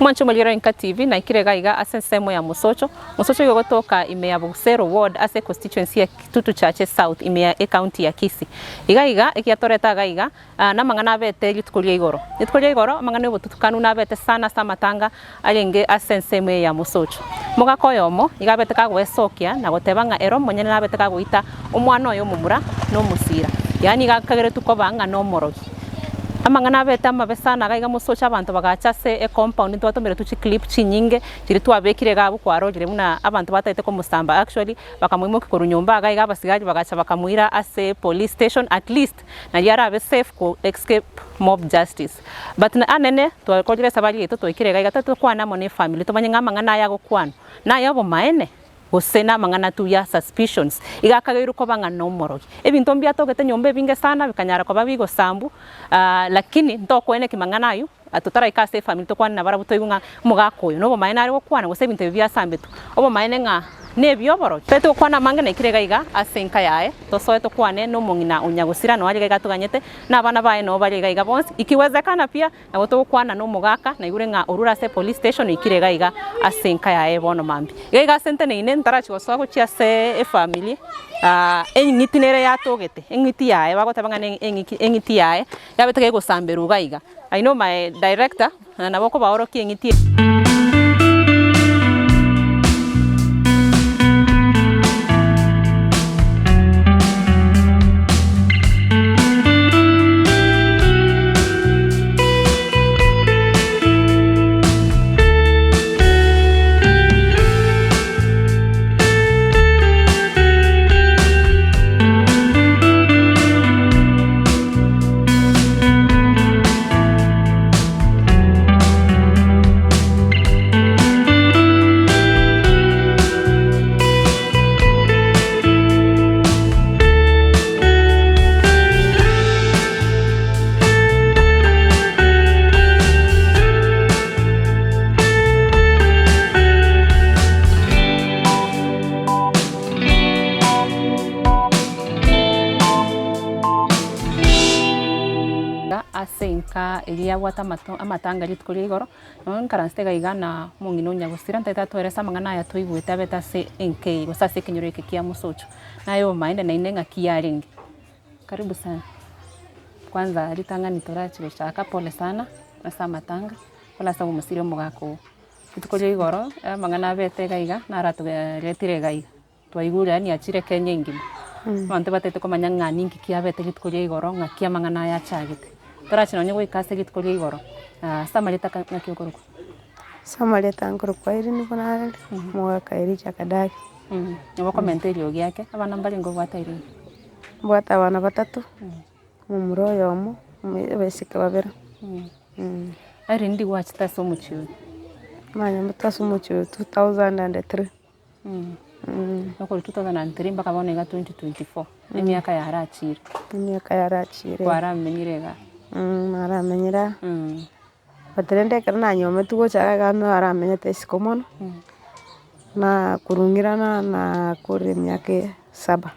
Omwanche omorigereria Enka TV naikire iga iga ase ensemo ya Mosocho. Mosocho igo egotoka ime ya Bogusero ward ase econstituency ya Kitutu Chache South ime ya ecounty ya Kisii. Iga iga ekiatoreta iga iga namang'ana abete rituko ria igoro. Rituko ria igoro amang'ana yobotutukanu nabete sana ase amatanga arenge ase ensemo eye ya Mosocho. Omogaka oyomo iga abete kagoesokia na goteba ng'a ere omonyene nabete kagoita omwana oye omomura na omosira, yaani iga akageretwe koba ng'a nomorogi. Amang'ana abete amabe sana iga iga mosocho abanto bagacha ase ecompound ntwatomeretwe chiclip chinyinge chiria twabekire iga abwo kwarorire buna abanto batagete komosamba actually bakamoimokia korwa nyomba iga iga abasigari bagacha bakamoira ase police station at least nario arabe safe ko escape mob justice. But anene twakorire esabari yaito twaikire iga iga totokwane amo ne efamiri tomanye ng'a amang'ana aya agokwanwa naye obomaene gose namang'ana tu ya suspicions iga akageirwe koba ng'a nomorogi. Ebinto mbiatogete nyomba ebinge sana bikanyara koba bigosambu lakini ntokoeneki mang'ana aywo totaraika ase efamiri tokwane nabarabwo toigwe ng'a omogaka oyo nobomaene are gokwana gose ebinto ebi biasambetwe obomaene ng'a nebioborogi. Tari togokwana amange naikire iga iga ase enka yaye tosoe tokwane nomong'ina o nyagosira noyo are iga iga atoganyete na abana baye noo bare iga iga bonsi ikiwezekana pia Nabo togokwana nomogaka, naigure ng'a orure ase epolice station oikire iga iga ase enka yaye bono mambia. Iga iga ase nteneine ntarachi gosoa gochia ase efamiri eng'iti nere yatogete, eng'iti yaye bagoteba ng'a ne eng'iki eng'iti yaye yabete kegosamberwa iga iga. I know my director nabo okobaorokia eng'iti eye. Ase enka eria yabwate amato amatanga rituko ria igoro, nonya nkaransete iga iga na omong'ina o nyagusira ntagete atoerese amang'ana aya twaigwete abete ase enka eye gose ase ekenyoro eke kia mosocho. Naye omaene naende ng'aki yarenge. Karibu sana. Kwanza ritang'ani torachi gochaka pole sana ase amatanga, pole ase omosiri omogaka oo. Rituko ria igoro, amang'ana abete iga iga, naro atoretire iga iga. Twaigure yaani achire Kenya engima. Abanto batagete komanya ng'a ninki kiabete rituko ria igoro, ng'aki amang'ana aya achagete. Torachi nonye goika ase rituko ria igoro, ase amarieta ka ng'aki okorokwa? Ase amarieta nkorokwa Irene Bonareri, omogaka Elijah Kadari. Nabo okomenta eriogi ake, abana mbarenge obwate Irene? Mbwate abana batato, omomura oyomo, abaiseke babere. Irene ndi gwachete ase omochie oyo? Nanyomete ase omochie oyo 2003. Okorwa 2003 mpaka bono iga 2024, emiaka yarachire. Emiaka yarachire. Kwaramenyire igaa. Naramenyire aa. But rende ekero nanyometwe gocha iga iga naramenyete isiko mono, na korung'irana nakorire emiaka saba.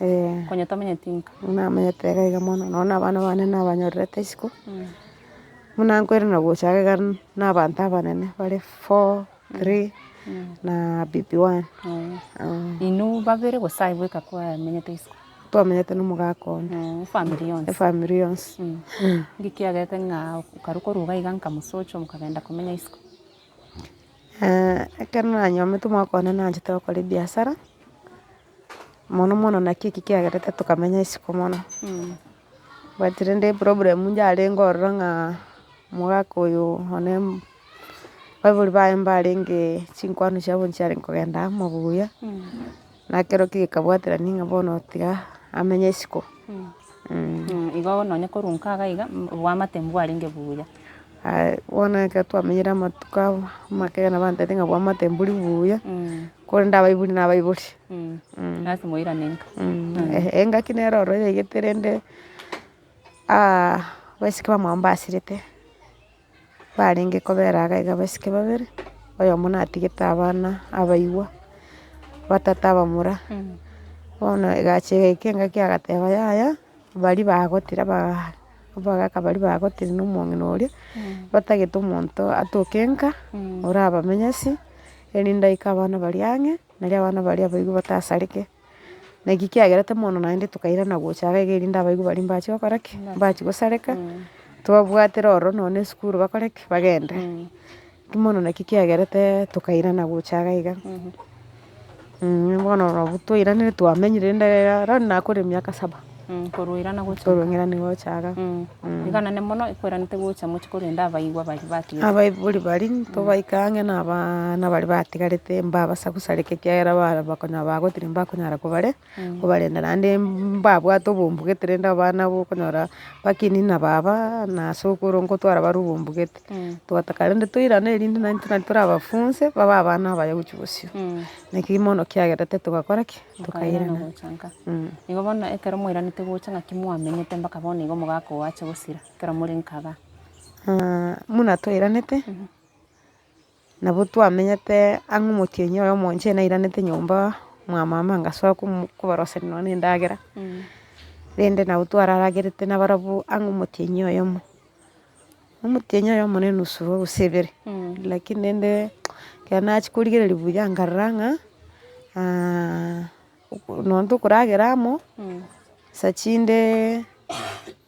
Eh. Konya tomenyeti nka. Namenyete iga iga mono, nonya na abana bane nabanyorerete isiko, buna nkoirana gocha iga iga na abanto abanene bare four, three, na baby one. Inwe babere gose aye bweka kwamenyete isiko? Twamenyete na omogaka one. Efamiri yonsi? Efamiri yonsi. Nki kiagerete ng'a okarwa korwa iga iga nkamosocha mokagenda komenya isiko? Ekero nanyomete omwaka one nanchete gokora ebiasara, mono mono naki eki kiagerete tokamenya isiko mono. But rende eproblem yarenge ororo ng'a omogaka oyo one abaibori baye mbarenge chinkwano chiabo nchiarenge kogenda amo buya, na ekero ki gekabwaterania ng'a bono tiga amenye isiko. Igo nonye korwa nka iga iga, oboamate mbwarenge buya. Bono ekero twamenyire amatuko abo amake nabo bantebeti ng'a oboamate mbori buya, korende abaibori na abaibori. Lasima oirane nka. Engaki nere ororo yaigete rende abaiseke bamwabo mbasirete. Barenge kobera iga iga abaiseke babere, oyomo natigete abana abaigwa, batato abamura, bono egacha egaika engaki agateba yaya, baria bagotire ba. Abagaka baria bagotire na omong'ina oria, batagete omonto atoke nka, orabamenyesi, erinde aike abana baria ang'e, naria abana baria abaigwa batasareke. Naki kiagerete mono naende tokairana gocha iga iga erinde abaigwa baria mbache gokora ki? Mbachi gosareka, twabwatera ororo nonye na esukuru bakore ki? Bagende. Ki mono naki kiagerete tokairana gocha iga iga. Bono nabwo twairanire twamenyire rende around nakore emiaka saba. Korwa oirana gocha Korwa ng'irane gocha iga. Iga nane mono ekweranete gocha mochie korenda abaigwa baria batigarete. Abaibori baria tobaike ang'e na abana baria batigarete mbabasa gosareka ekiagera bara bakonyora bagotire mbakonyara kobare kobarenda naende mbabwate obombugete rende abana bokonyora bakinire na baba na sokoro nkotwara bare obombugete. Twataka rende toirane erinde naintwe nari torabafunse babe abana abaya gochia bosio. Naki mono kiagerete togakora ki? Mokairana Tokairana. gocha nka. Igo bono ekero mwairanete gocha ng'aki mwamenyete mpaka bono igo omogaka oo ache gosira ekero more nka igaa? Buna twairanete, nabo twamenyete ang'e omotienyi oyomo inche nairanete nyomba mwa mama ngasoa komo kobaroseria nonye na endagera, rende nabo twararagerete nabarabwo ang'e omotienyi oyomo. Omotienyi oyomo na enusu gose ebere, lakini rende ekero nachia korigereria buya nkarora ng'a nonye tokoragera amo, nsa chinde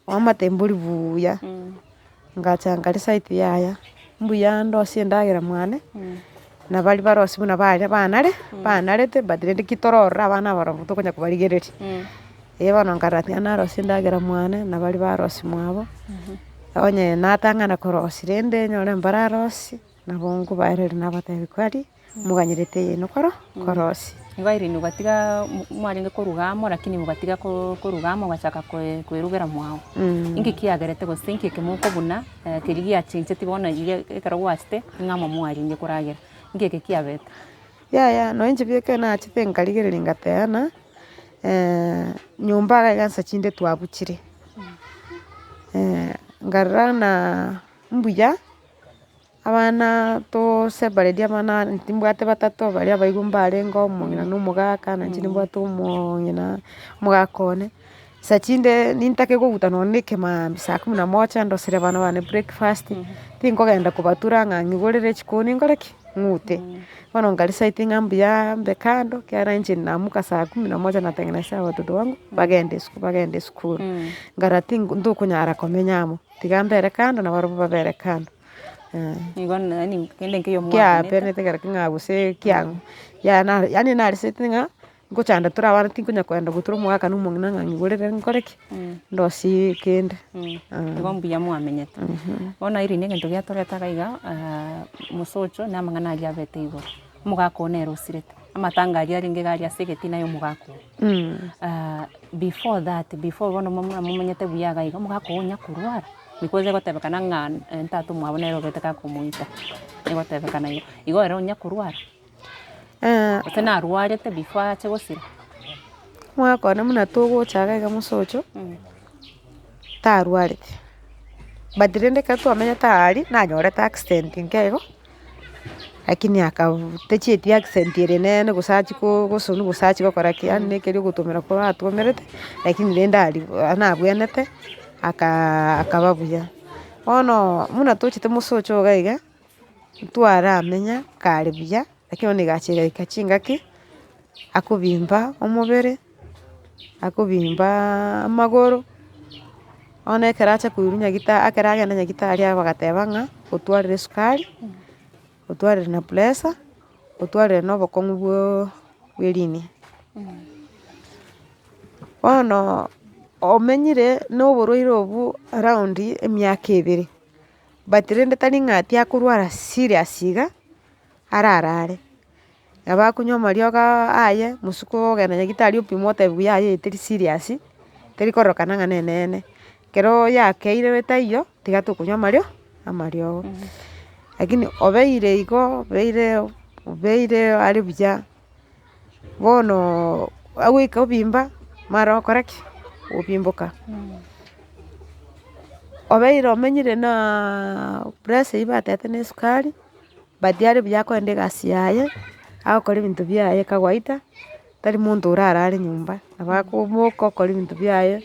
oamate mbori buya, ngacha nkaria side yaya, mbuya ndosie endagera mwane, na baria barosie buna baria banare, banarete but rende ki tororora abana abarobwo tokonya kobarigereria. Eh bono nkarora tiga narosie endagera mwane, na baria barosie mwabo, onye natang'ana korosia rende nyore mbararosie, nabo nkobaereria nabatebia kweri, moganyerete eyeino koro korosia. Igo Irene ogatiga mwarenge koruga amo lakini mogatiga koruga amo ogachaka koerugera mwao. Inki kiagerete gose inki eke mokobuna keria giachenchetie bono iga ekero gwachete ng'a amo mwarenge koragera, inki eke kiabete? Yaya nonye inche bieka nachete nkarigereria ngateba nyomba iga iga nsa chinde twabuchire, nkarora ng'a mbuya abana to separate abana timbwate batato baria abaibwa mbarenge omong'ina na omogaka na inche nimbwate omong'ina omogaka one. Nsa chinde nintake kobuta nonye na ekemaambia saa kumi na moja ndosere abana bane breakfast, tinkogenda kobatura ng'a ng'igorere echikoni nkore ki? Ng'ute. Bono nka decide ng'a mbuya mbe kando ekiagera inche namuka saa kumi na moja natengenesa watoto wangu bagende esukuru bagende esukuru. Nkarora tingo ntokonyara komenya amo, tiga mbere kando nabarobwo babere kando. Igo yaani kende nkeiyo mwakanete. Kiapenete ekero ki ng'a gose kiang'u, yana yaani nariseti ng'a Ngochanda tore abana tinkonya kogenda gotura omogaka na omong'ina ng'a ng'igorere nkore ki? Ndosie kende. Igo mbuya mwamenyete. Bono Irene egento giatoreta iga iga mosocho na amang'ana aria abete igoro, omogaka oo nere osirete, amatanga aria arenge iga aria ase egetina ya omogaka oo. Before that, before bono momenyete buya iga iga, omogaka oo onya korwara? Because egotebekana ng'a tata omwabo nere obete gakomoita, egotebekana igo. Igo ere onya korwara? Gose narwarete before ache gosira? Omwaka one buna togocha iga iga mosocho, tarwarete, but rende ekero twamenyete aria, nanyorete accident nke igo, lakini akabu tachieti accident ere nene gose achie ko gosonwa gose achie gokora ki, yaani na ekeri ogotomera korwa atomerete, lakini rende aria nabwenete, aka akaba buya. Bono buna tochete mosocho iga iga. Ntwaramenya kare buya, lakini bono egachia egaika chingaki, akobimba omobere, akobimbaaa amagoro, bono ekero acha koirwa nyagita ekero agenda nyagitari bagateba ng'a otwarire esukari, otwarire na pressure, otwarire na obokong'u bwooo bwa erinia. Bono omenyire na oborwaire obwo around emiaka ebere. But rende tari ng'a tiakorwara serious iga, ararare. Nabo akonywa amariogo aye, mosuko ogenda nyagetari opimwa otebiwa yaya eye teri serious, teri kororekana ng'a neneene. Ekero yakeire taiyo, tiga tokonywa amario amariogo. Lakini obeire igo obeire obeire are buya, bono agoika obimba, mara okora ki? Obimboka. Obeire omenyire naaa pressure eywo batebete na esukari, but are buya akoenda egasi yaye, agokora ebinto biaye kawaida, tari monto orarare nyomba, nabo akoboka okora ebinto biaye.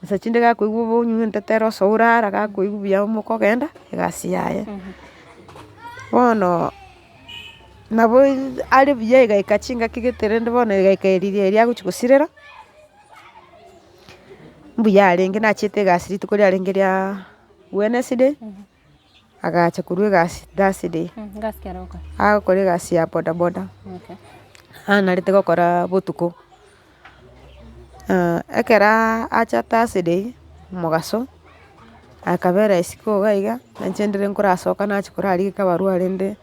Gose chinde gakoigwa bobe onywe entetere osoe orara gakoigwa buya mokogenda egasi yaye. Bono nabo are buya egaika chingaki gete rende bono egaika riria eria agochi gosirera, mbuya arenge nachiete egasi rituko riarenge ria Wednesday, agacha korwa egasi Thursday, Egasi ki are gokora? Agokora egasi ya bodaboda, anarete gokora botuko. Ekero acha Thursday, mogaso, akabera isiko iga iga, na inche ndire nkorasoka nachia korarigia ekebarua rende,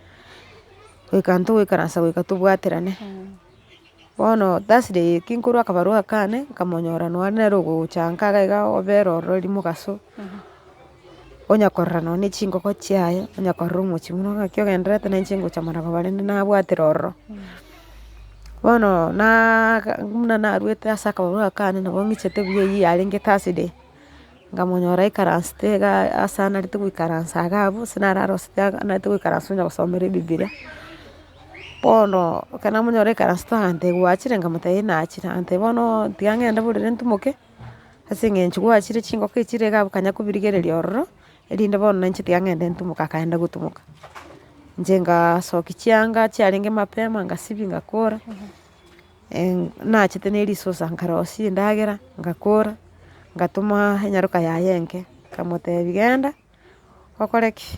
goika ntogoikaransa goika tobwaterane. Bono Thursday eki nkorwa akabarua kane, nkamonyora nonya nere ogocha nka iga iga obera ororo riria mogaso, onya korora nonya na chingoko chiaye, onya korora omochie buna ng'aki ogendererete na inche ngocha marogoba rende nabwatera ororo. Bono naaa buna naruete ase akabarua kane nabo ng'ichete buya eywo yarenge Thursday, nkamonyora aikaransete iga ase anarete goikaransa iga abwo ase naro arosete anarete goikaransa onya gosomera ebibiria. Bono ekero namonyora aikaransete agantebia gwachire nkamotebia eh nachire, agantebia bono tiga ng'ende borere ntimoke, ase eng'encho gwachire chingoko echire iga abwo kanya kobirigereria ororo, erinde bono nainche tiga ng'ende ntimoke akaenda gotimoka. Inche ngasokia chianga chiarenge mapema ngasibia ngakora, nachete na erisosa nkarosia endagera, ngakora, ngatoma enyaroka yaye enke, nkamotebia genda okore ki?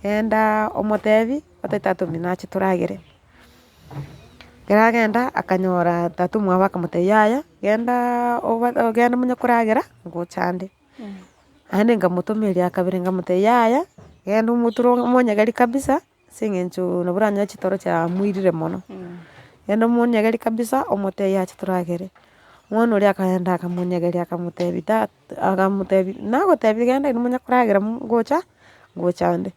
Genda omotebie ote tata omino ache toragere. Ekero agenda akanyora tata omwabo akamotebia yaya gendaaa oba genda monye koragera ngochande. Naende nkamotoma eria kabere nkamotebia yaya, genda omoture omonyegeri kabisa, ase eng'encho nabo oranyore chitoro chiamoirire mono. Genda omonyegeri kabisa, omotebie ache toragere. Omwana oria akaenda akamonyegeria akamotebia tata akamotebia nagotebia genda inwe monye koragera ngocha, ngochande.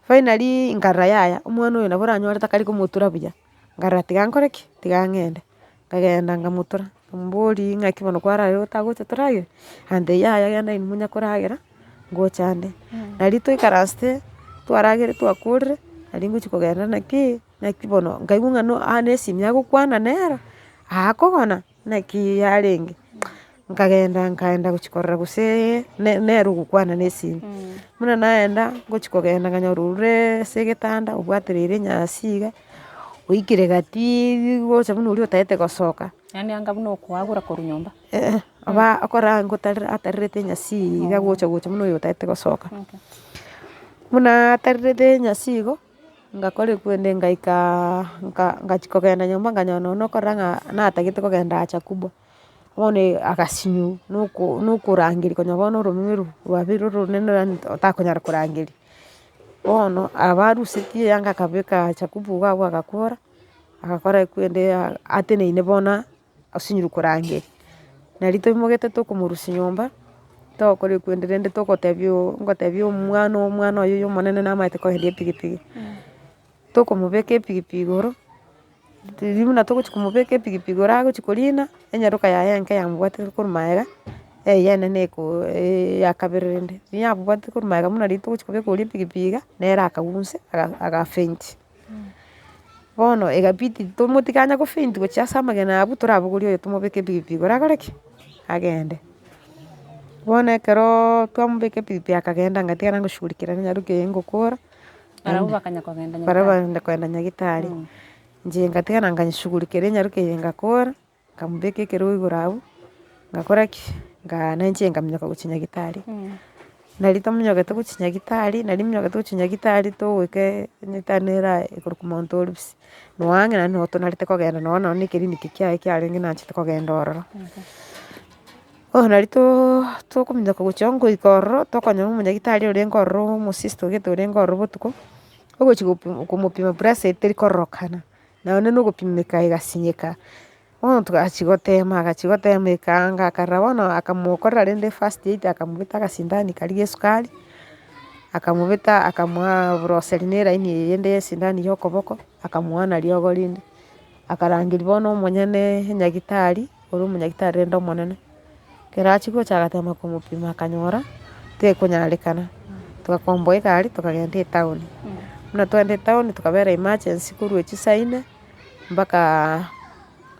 Finally nkarora yaya, omwana oyo nabo oranyore takari komotura buya, nkarora tiga nkore ki? Tiga ng'ende. Nkagenda nkamotura, nkamobori ng'aki bono kwararire otagocha toragere? Agantebia yaya genda inwe monye koragera, ngocha nde. Nari twaikaransete, twaragera twakorire, nari ngochi kogenda naki, naki bono nkaigwa ng'a no aa na esimi agokwana nero, akogona, naki yarenge. Nkagenda nkaenda gochia korora gose ne- nere ogokwana na esimi, buna naenda, ngochi kogenda nkanyora orure ase egetanda obwatereire enyasi iga, oikire gatiiii gocha buna oria otagete gosoka. Yaani anga buna okoagura korwa nyomba. Eh oba okora ngotarera atarerete enyasi iga gocha gocha buna oyo otagete gosoka. Buna atarerete enyasi igo. Ngakora ekwende ngaikaaa nka ngachia kogenda nyomba nkanyora nonye nokorora ng'a natagete kogenda haja kubwa, bono agasinywa noko nokorangeria konya bono oromeme rwabeire oronene yaani otakonyara korangeria. Bono abarusetie eyanga akabeka haja kubwa iga abwo agakora, agakora ekwende ateneine bono osinyirwe korangeria. Nari toimogete tokomorusia nyomba, togokora ekwende rende togotebia oo ngotebia omwana omwana oye oyo omonene namaete koendia epigipigi, tokomobeka epigipigi igoro, riria buna togochi komobeka epigipigi igoro agochi korina, enyaroka yaye enke yamobwatete korwa maega, eye enene eko ya kabere rende, riria yamobwatete korwa maega buna riria togochi kobeka oria epigipigi iga, nere akagwa inse aga agafaint. Bono egabidi tomotige anya gofaint gochia ase amagena abwo torabogoria oyo tomobeke epigipigi igoro akore ki? Agende. Bono ekeroooo twamobeka epigipigi akagenda ngatiga nagoshughulikera nyaroke eye ngokora, Barabwo bakanya kogenda barabwo nyagetari. bagenda kogenda nyagetari, inche ngatiga na nkanyeshughulikera enyaroke eye ngakora, nkamobeka ekerogo igoro abwo, ngakora ki? Nkaa nainche nkaminyoka gochia nyagetari. Nari tominyogete gochia nyagetari, nari minyogete gochia nyagetari togoika nyagetari nere aye ekorokwa Mount Olivs, noo ang'e naende noo tonarete kogenda noo nonye na ekiriniki kiaye kiarenge nachete kogenda ororo. Bono nari toooo tokominyoka gochia ngoika ororo, tokonyora omonyagitari orenge ororo omosister ogete orenge ororo botuko, ogochi gopi komopima pressure teri kororokana, nonye na ogopimeka egasinyeka. Bono togachia gotema agachia gotema ekaanga akarora bono akamokorera rende first aid akamobeta agasindani karia ga esukari, akamobeta akamoa roseria na eraini eye yende ya esindani ya okoboko, akamoa na riogo rinde. Akarangeria bono omonyene enyagitari, ore omonyagitari rende omonene, ekero achia gocha agatema komopima akanyora, tekonyarekana, togakomboa egari tokagenda etown. Buna twaenda etown tokabera emergency korwa chinsa inne, mpakaaa.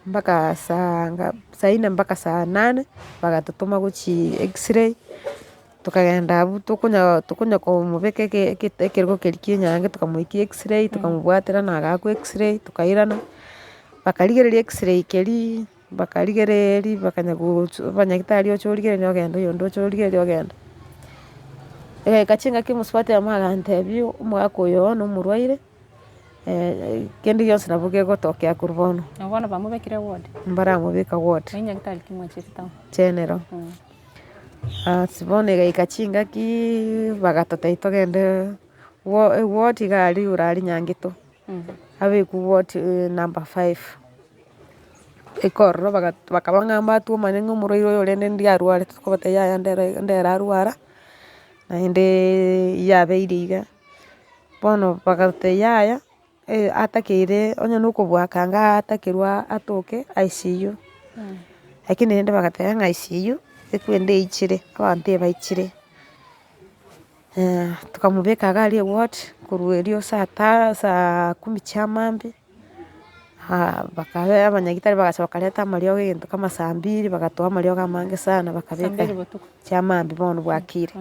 Mpaka saa nga saa nne mpaka saa nane, bagatotoma gochia x-ray, tokagenda abwo tokonya tokonya komobeka eke eke ekerogo keria kia enyange tokamoikia x-ray, tokamobwatera na agaakwa x-ray, tokairana, bakarigereria x-ray keria, bakarigereria bakanya gocha abanyagitari ocha origereria ogenda oyonde ocha origereria ogenda. Egaika chingaki omosubati oyomo agantebia omogaka oyo na omorwaire. Kende gionsi nabo gegotokea korwa bono. Na bono bamobekire ward? Mbaramobeka ward. Nonye nyagetari ki mwachete town? General. Asi bono egaika chingaki bagatotebia togende wo eward iga aria igoro aria Nyangito, abekwe ward number five. Ekorora baga bakaba ng'a mbatwomane ng'a omorwaire oyo rende ndi arwarete tokobatebia yaya ndere ndere arwara, naende yabeire iga. Bono bagatebia yaya, atakeire onye na okobwaka anga atakerwa atoke ICU. Lakini rende bagateba ng'a ICU, ekwende eichire, abanto ebaichire. Tokamobeka iga aria eward, korwa erio saa ta saa kumi chia mambia, bakabe abanyagitari bagacha bakareta amariogo egento kama saa mbiri, bagatoa amariogo amange sana Saa bakabeka mbiri botuko? chia mambia bono bwakire.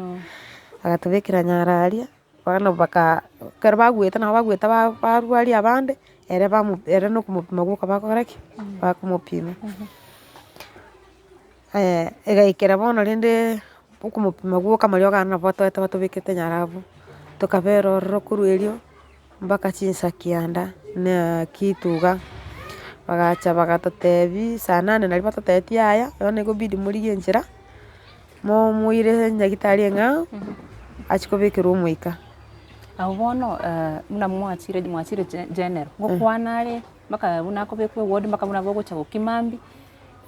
Bagatobekera nyara aria. Bono baka ekero bagoeta nabo bagoeta ba barwaria abande, ere bamo ere na okomopima gwoka bagokora ki? Bakomopima. Egaikera bono rende okomopima gwoka amariogo aya nabo batoete batobekete nyara abwo, tokabera ororo korwa erio, mpaka chinsa kianda na kitu iga, bagacha bagatotebia saa nane naria batotebetie yaya, bono ekobidi morigie enchera. Momoire nyagetari eng'ao, achie kobekerwa omoika. Abwo bono buna mwachire mwachire general, ngokwana are mpaka buna akobekwa eward mpaka buna bogocha gokima mambia.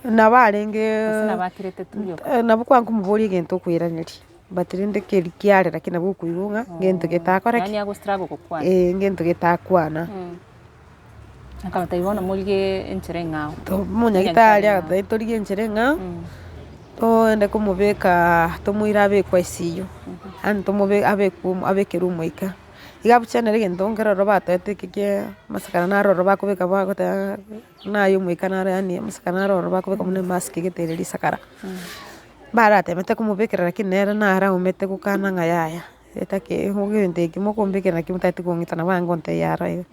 Nabo arenge Gose nabo akirete tu rioka. nabo kwankomoboria egento okoiraneria, but rende keri kiare lakini nabo okoigwa ng'a ngento getakora ki? Yaani ago struggle gokwana. Eh, ngento getakwana. Akabatebia bono morigie enchera eng'ao. Omonyagitari agatotebia torigie enchera eng'ao, toende komobeka tomoire abekwe ICU, yaani tomobe abekwe abekerwe omoika. Iga abwo nere egento nkere ororo batoete eke kia amasakara naro ororo bakobeka bagoteba ng'a naye omoika naro yaani amasakara naro ororo bakobeka buna emask gete ere risakara. Mbaratemete komobekera lakini nere naro aumete gokana ng'a yaya. Etake egento eke mokombekera naki motagete kong'ita nabo aye ngontebia aro iga.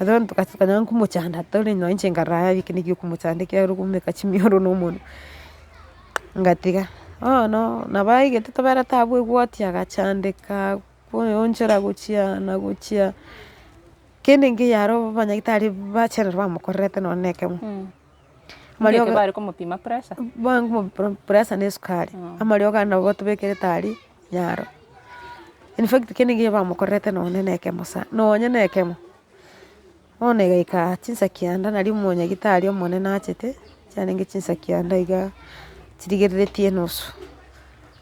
Bono tokanya nkomochanda tore nonye inche nkarora yaya eke naki okomochanda ekiagera okomobeka chimioro na omonwe, ngatiga. Bono nabo aigete toberete abwo egwoti agachandeka, koeonchora gochia na gochia, kende nkeiyo aro abanyagitari bachenire bamokorerete nonye na ekemo. Amariogo bare komopima pressure? Bakomopima pressure na esukari, amariogo aya nabo batobekerete aria nyaro. In fact kende nkeiyo bamokorerete nonye na ekemo sana, nonye na ekemo. Bono egaika chinsa kianda nario omonyagitari omonene achete, chiarenge chinsa kianda iga chirigereretie enusu.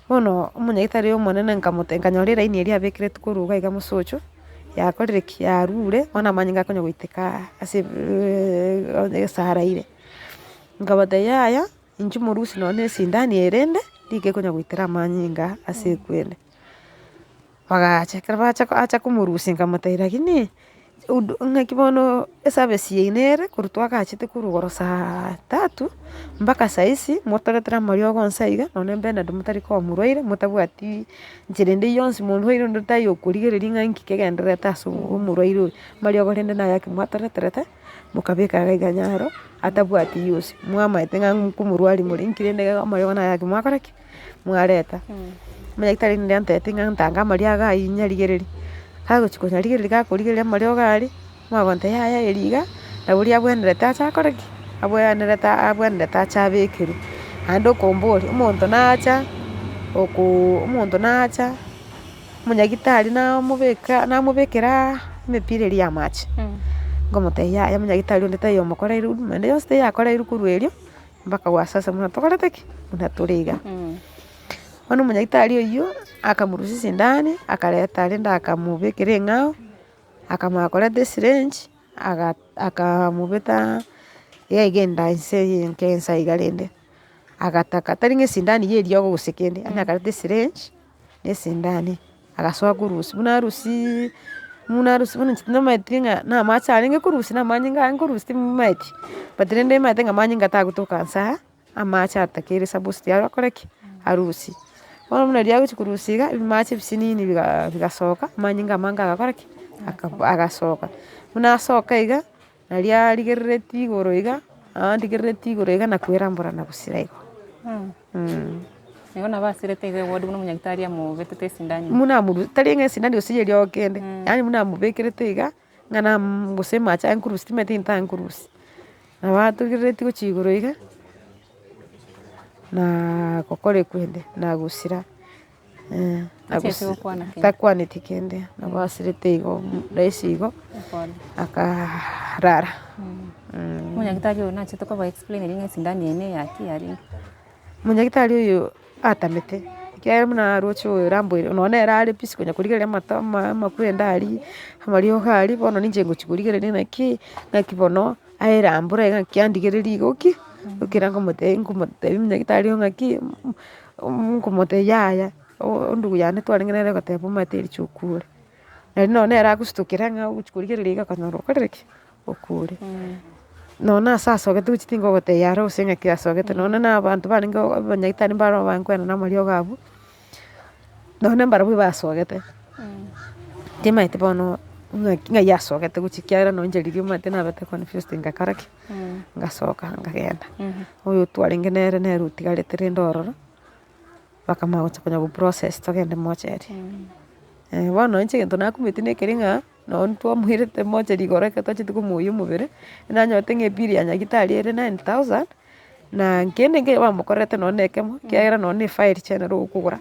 Bono omonyagitari oyo omonene nkamote nkanyora eraini eria abekeretwe korwa iga iga mosocho, yakorire ki? Yarure, bono amanyinga akonya goiteka ase esara ire. Nkabatebia yaya, inchuo morusie nonye na esindani eye rende, rika ekonya goitera amanyinga ase ekwende. Bagacha, ekero bacha acha komorusia nkamotebia lakini ng'aki bono eservice yaino ere korwa twagachete korwa igoro saa tatu, mpaka saisi motoretere amariogo onsi aiga nonye Benard motari koba morwaire motabwati nchera ende yonsi morwaire onde taiyo okorigereria ng'a nki kegendererete ase omorwaire oyo. Amariogo rende naye ake mwatoreterete, mokabeka iga iga nyaro atabwati use, mwamaete ng'a nkomorwaria more inki rende amariogo naye ake mwakora ki? Mwareta. Omonyagitari rende antebetie ng'a ntange amariogo aywo nyarigererie, kagochi konyarigereria gakorigereria amariogo aria, omanye gontebia yaya eri iga, nabo riabwenerete ache akore ki? Abwenerete abwenerete ache abekerwe. Naende okomboria, omonto nacha okoo omonto nacha, omonyagitari namobeka namobekera emepira eria ya amache, nkomotebia yaya omonyagitari onde taiyo omokoreire huduma ende yonsi teiyo akoreirwe korwa erio. Mpaka gwa sasa buna tokorete ki? Buna tore iga. Bono omonyagitari oyio, akamorusia esindani, akareta rende akamobekera eng'ao, akamanya koreta esirinji, aga akamobeta iga iga enda inse eye enke ensa iga rende, agataka tari ng'a esindani ya eriogo gose kende, yaani akareta esirinji, na esindani, agasoa korusia, buna arusiaaa. Buna arusia bono inche tindamaeti ng'a na amache arenge korusia na amanyinga aye nkorusia timmaeti, but rende nimanyete ng'a amanyinga tagotoka nse aa, amache atakeire supposed akore ki? Arusie. Bono buna riria agochi korusia iga, ebimache ebisinini biga bigasoka, amanyinga amange agakora ki? Aka agasoka. Buna asoka iga, naria arigereretie igoro iga, andigereretie igoro iga na kwerambora na gosira igo. Igo nabo asirete iga eward buna omonyagitari amobetete esindani. Buna amoru tari ng'a esindani gose ya eriogo kende, yaani buna amobekerete iga, ng'a nam gose amache aye nkorusia timanyeti gento aye nkorusia. Nabo atogereretie gochia igoro iga, na gokora ekwende, na gosira Tacheti gokwana kende. takwaneti kende, nabo asirete igo rahisi igo, akarara. Omonyagitari oyo nachete koba explain ng'a esindani eye ne eyaki yarenge. Omonyagitari oyo atamete, ekiagera buna aroche oyo ramboire nonye nere are busy konya korigereria amato ama amakwenda aria, amariogo aria, bono ninche ngochia korigereria naki, naki bono aerambora iga ng'aki andigereria igo ki, ekero nkomotebia nkomotebia omonyagitari oyo ng'aki nkomotebia yaya, ondugu yane twarenge nere ogoteba omanyete ericha okure. Nari nonye nere agostukera ng'a ogochia korigereria iga okonyora okorire ki? Okure. Nonye ase asogete gochia tingogotebia are gose ng'aki asogete, nonye na abanto barenge abanyagitari mbare bankwana na amariogo abwo, nonye mbarabwo basogete. Timanyeti bono ng'aki ng'ai asogete gochia ekiagera nonye inche riria omanyete nabete confused ngakora ki? Ngasoka nkagenda. Oyo twarenge nere nere otigarete rende ororo, bakamanya gocha konya goprocess togende mocheri. Bono inche egento nakumeti nekeri ng'a, nonye twamoirete mocheri igoro ekero twachete komoyia omobere, nanyorete ng'a ebill ya nyagetari ere 9000, na kende nkeiyo bamokorerete nonye na ekemo, ekiagera nonye na efile chiaye naro okogora,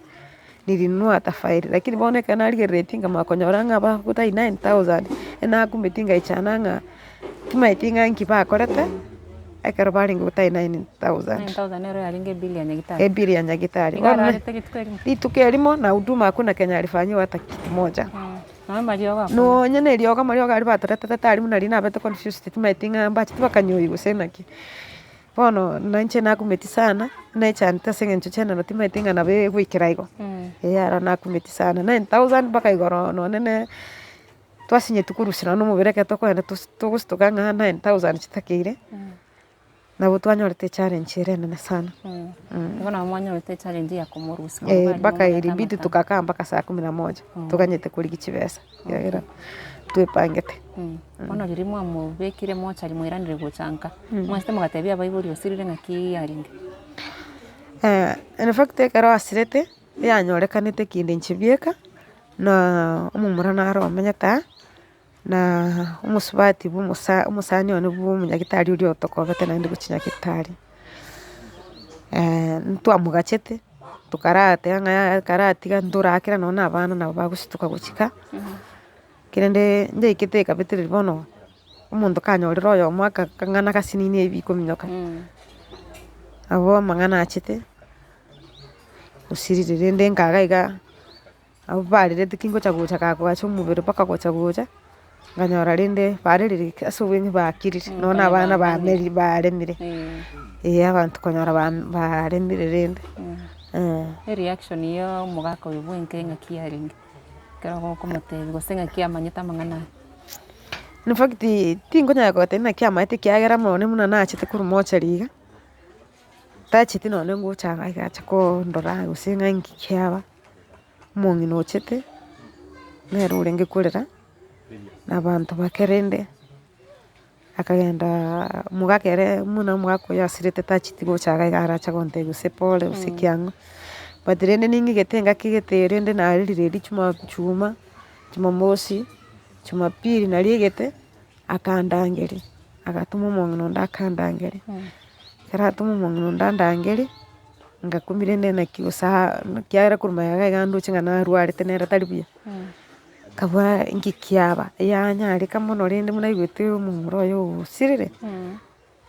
nilinunua hata file, lakini bono ekero narigereretie nkamanya konyora ng'a bagotai 9000, enakumeti ngaichana ng'a timanyeti ng'a nki bakorete, ekero barenge gotai 9000. 9000 nero yarenge ebill ya nyagetari. Ebill ya nyagetari. Iga ararete rituko erimo? Rituko erimo na huduma hakuna kenye alifanyiwa hata kitu moja. Nonya amariogo akona. Nonya na eriogo amariogo aria batoretete tari buna riria nabete confused timanyeti ng'a mbachete bakanyoyia gose naki. Bono nainche nakumeti sana, naichanete ase eng'encho chianeno timanyeti ng'a nabo egoikera igo, eh aro nakumeti sana. 9000 mpaka igoro nonye ne twasinyeti korusia nonye na omobere ekero tokogenda tos togostuka ng'a 9000 chitakeire, nabo twanyorete echallenge ere enene sana. Igo nabo mwanyorete echallenge ya komorusia Eh, mpaka ilibidi tukakaa mpaka saa kumi na moja, toganyete korigia chibesa, ekiagera twepangete. Bono riria mwamobekire mochari mwairanire gocha nka, mwachete mogatebia abaibori osirire ng'aki yarenge? In fact ekero asirete, eyanyorekanete kende inche bieka, na omomura naro omenyete aa, na omosubati bwa omosa omosani one bwa omonyagitari oria otokobete naende gochia nyagetari. Ntwamogachete, tokarateba ng'a yaya karatiga ntorakera nonye na abana nabo bagosituka gochia ka. Kerende njaikete ekabetereria bono, omonto kanyorire oyomo aka akang'ana gasinini ebi bikominyoka, nabo amang'ana achete, osirire rende nkaga iga, abwo barerete kingocha gocha gakoacha omobere mpaka gocha gocha, nkanyora rende barerire ase obweng'e bakirire, nonya na abana bameri baremire, eh abanto konyora ba baremire rende. Ereaction ya omogaka oyo bwenka eng'aki yarenge? Ekero okomotebia gose ng'aki amanyete amang'ana aya. In fact tinkonyara kogotebia naki amaete ekiagera nonye buna nachete korwa mochari iga, tacheti nonye ngocha iga agacha kondora gose ng'a inki kiaba, omong'ina ochete, nere orenge korera, na abanto bake rende. Akagendaa omogaka ere buna omogaka oyo asirete tacheti gocha iga iga arache gontebia gose pole gose kiang'o. But rende ning'igete engaki gete rende narerire erio chuma chuma, jumamosi, jumapili naria egete, akandangeria, agatoma omong'ina onde akandangeria. Ekero atoma omong'ina onde andangeria, ngakumia rende naki gose aa ekiagera korwa magega iga ndoche ng'a narwarete nere tari buya. Nkabua inki kiaba, yanyareka mono rende buna aigwete omomura oye osirire,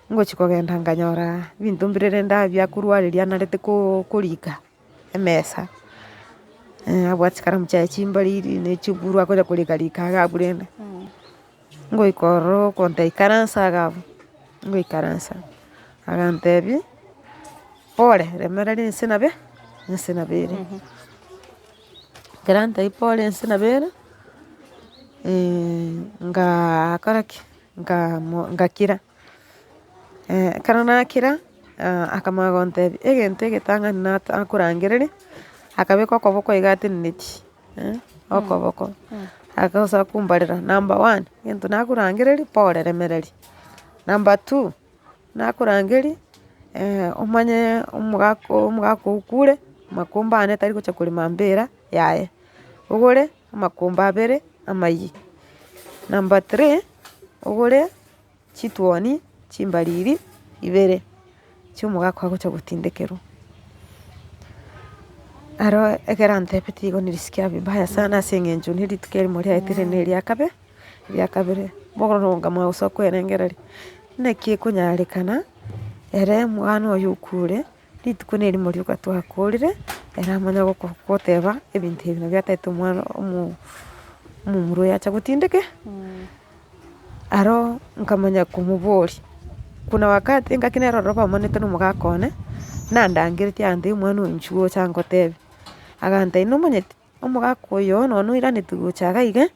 ngochia kogenda nkanyora ebinto mbire rende abia akorwareria anarete ko korika emesa, abwate chikaramu chiaye chimbariri na echiburu akonya korika rika iga abwo rende. Ngoika ororo okontebia ikaransa iga abwo, ngoikaransa, agantebia, pore remereria ense nabe ense nabo ere. Ekero antebia pore ense nabo ere. Ngakora ki? Nkamo ngakira. Ekero nakira, akamanya gontebia, egento egetang'ani nata nakorangereria, akabeka okoboko iga ateneneti okoboko, agasoa kombarera number one, egento nakorangereria pore remereria, Number two, nakorangeria omanye omogaka omogaka okure, makombe ane tari gocha korema mbera yaye, ogore amakombe abere amayia. Number three, ogore chituoni chimbariri ibere chia omogaka agocha gotindekerwa. Aro ekero antebetie igo nilisikia vibaya sana ase eng'encho na rituko erimo riaetire na eria kabe eria kabere, bono nkamanya gosoa koerengereria, naki ekonyarekana ere omwana oyo okure. Rituko nerimo rioka twakorire, ere amanye goko goteba ebinto ebi nabio ataete omwana omo omomura oyo acha gotindeke, aro nkamanya komoboria, kuna wakati engaki nere ororo bamanete na omogaka one, nandangeretie agantebia omwana oyo inchuo oche angotebie, agantebia nomanyeti omogaka oyo nonye oiraneti gocha iga iga,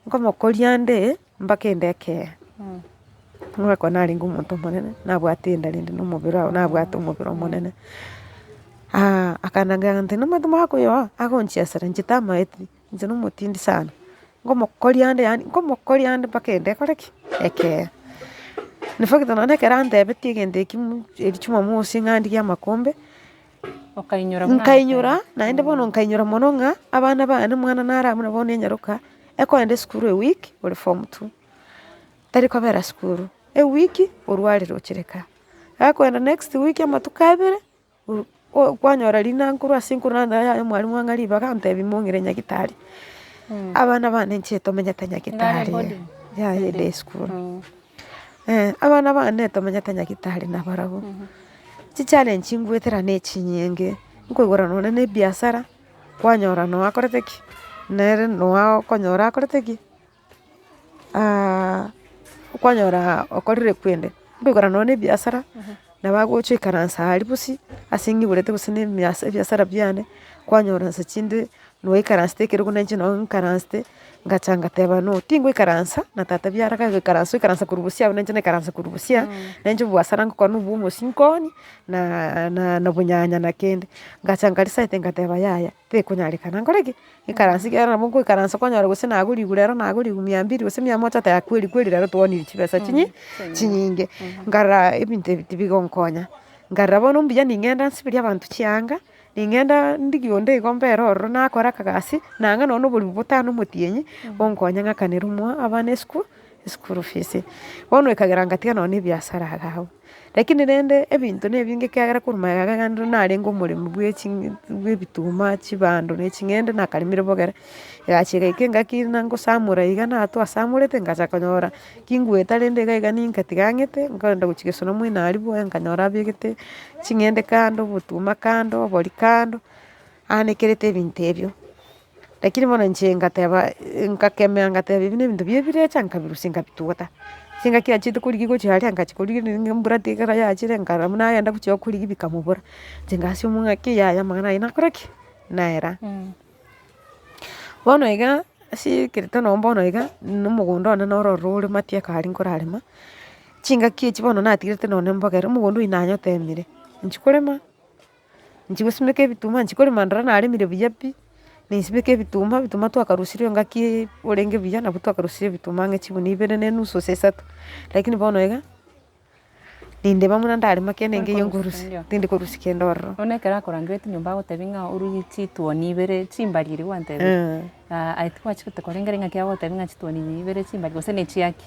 nkomokoria nde mpaka ende ekee. Omogaka one narenge omonto omonene, nabwate enda rende na omobere oo nabwate omobere omonene. Akanangeria agantebia nomanyete omogaka oyo oo, agonchiesera inche tamaeti, inche na omotindi sana, nkomokoria ande yaani nkomokoria ande mpaka ende ekore ki? Ekee. In fact nonye ekero antebetie egento ekio eria jumamosi ng'a ndigie amakombe. Okainyora buna Nkainyora, naende bono nkainyora mono ng'a abana bane omwana nare abwo bono enyaroka, ekoenda esukuru eweek ore form two, tari kobera sukuru, ewiki orwarire ochire ka, gakoenda next week amatuko abere, o- o kwanyora rina nkorwa ase nkorwa nande yaya omwalimu ang'a ribaga antebia mong'ire nyagetari. Abana bane inche tomenyete Nare nyagetari, boarding? yaya ede esukuru. Abana bane tomenyete nyagetari nabarabwo. Chichallenge ngwetera na echinyinge, nkoigora nonye na ebiasara, kwanyora noo akorete ki? Nere noo okonyora akorete ki? Kwanyora okorire kwende, nkoigora nonye na ebiasara, nabo agocha oikaransa aria bosi, ase ng'iborete gose na emias ebiasara biane, kwanyora nsa chinde noikaransete ekerogo na inche noo nkaransete, ngacha ngateba no, tingoikaransa na tata biara kagoikaransa oikaransa korwa bosio abwo na inche naikaransa korwa bosio, na inche oboasara ngokora na obwa omosinkooni, na na bonyanya na kende. Ngacha nkarecide ngateba yaya, tekonyarekana nkore ki? Ng'ikaranse ekiagera nabo nkoikaransa kwanyora gose nagorigwe rero nagorigwe mia mbili gose mia moja oteba kweri kweri rero twaonire chibesa chinyi chinyinge. Nkarora ebinto ebi tibigonkonya, nkarora bono mbuya ning'enda nsiberie abanto chianga. Ning'enda ndigie onde igo mbere ororo nakora akagasi, nang'a nonye na oborimo botano omotienyi, bonkonye ng'akanere omo abana esukuru, eschool fees. Bono ekagera ngatiga nonye na ebiasara iga abwo. Lakini rende ebinto na ebinge ekiagera korwa magega iga naende narenge omoremi bwa eching bwa ebituma, chibando na eching'ende nakaremire bogere, egacha egaika engaki buna ngosamora iga natwasamorete ngacha konyora Kingweta rende iga iga ninka tiga ng'ete, nkaenda gochia gesona mwene aria bwoye nkanyora abegete ching'ende kando, obotuma kando, obori kando, aanekerete ebinto ebio. Lakini bono inche ngateba nkakemea ngateba ebi na ebinto bia ebirecha nkabirusia nkabituguta. Chingaki achiete korigia gochia aria ngachia korigia embura ekero yachire nkarora buna agenda gochia korigia bikamobora. Inche ngasimwa ng'aki yaya amang'ana aywo nakora ki? Naera. Bono iga ase ekerito nonye bono iga, na omogondo one noro ororo ore matieka aria nkorarema, chingaki echi bono natigerete nonye mbogere, omogondo oywo nanyotemire, inchi korema, inchi gosimeka ebituma, inchi korema ndore naremire buya pi, ninsimeke ebituma, ebituma twakarusirie engaki orenge buya nabo twakarusirie ebituma ang'e chigunia ibere na enusu gose isato, lakini bono iga. Nindeba buna ndarema kende nkeiyo nkorusia, tindi korusia kende ororo. Bono ekero akorangeretie nyomba agotebi ng'a orugie chituoni ibere chimbariri gwantebirie, aye tikwachete korengera ng'aki agotebi ng'a chituoni ibere chimbariri gose ne chiaki?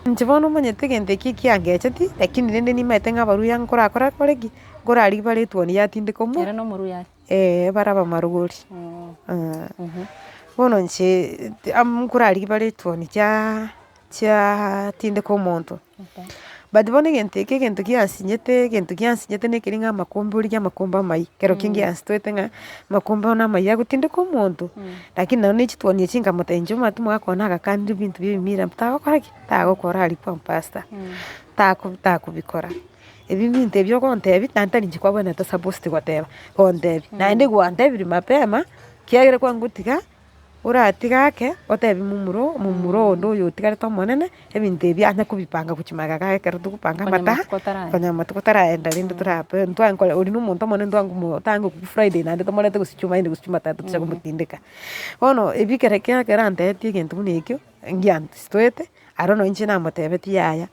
Inche bono omanyete egento eki ekiangecheti, lakini rende nimanyete ng'a abaruya nkorakora kore ki? Nkorarigia bare etuoni yatindeka omo. Ere nomoruya are? Eeh bare abamarogori. Bono inche amo nkorarigia bare etuoni chiaa chiatindeka omonto. But bono egento eke egento giansinyete egento giansinyete na ekeri ng'a amakombe origie amakombe amayia, ekero kende giansitoete ng'a amakombe bono amayia agotindeka omonto, lakini nonye na echituoni echi nkamotebia inche omanyete omogaka one nagakanire ebinto bia ebimira tagokora ki? Tagokora aria kwa mpastor, tako takobikora. Ebi ebinto ebi ogontebia naende tari inche kwabwenerete supposed goteba, gontebia, naende gwantebirie mapema, kiagera kwangotiga. Oratiga ake, otebi momura oo, momura onde oyo otigarete omonene, ebinto ebi anya kobipanga gochia magega iga ekero togopanga Konya amata, amatuko taraenda. konya amatuko taraenda rende torape ntwankore oria na omonto omonene ntwangomo tanga okwo friday naende tomorete gose jumanne gose jumatatu tocha komotindeka. Bono ebi ekero ekero ekero antebetie egento buna ekio, ngianstoete, aro nonye inche namotebetie yaya,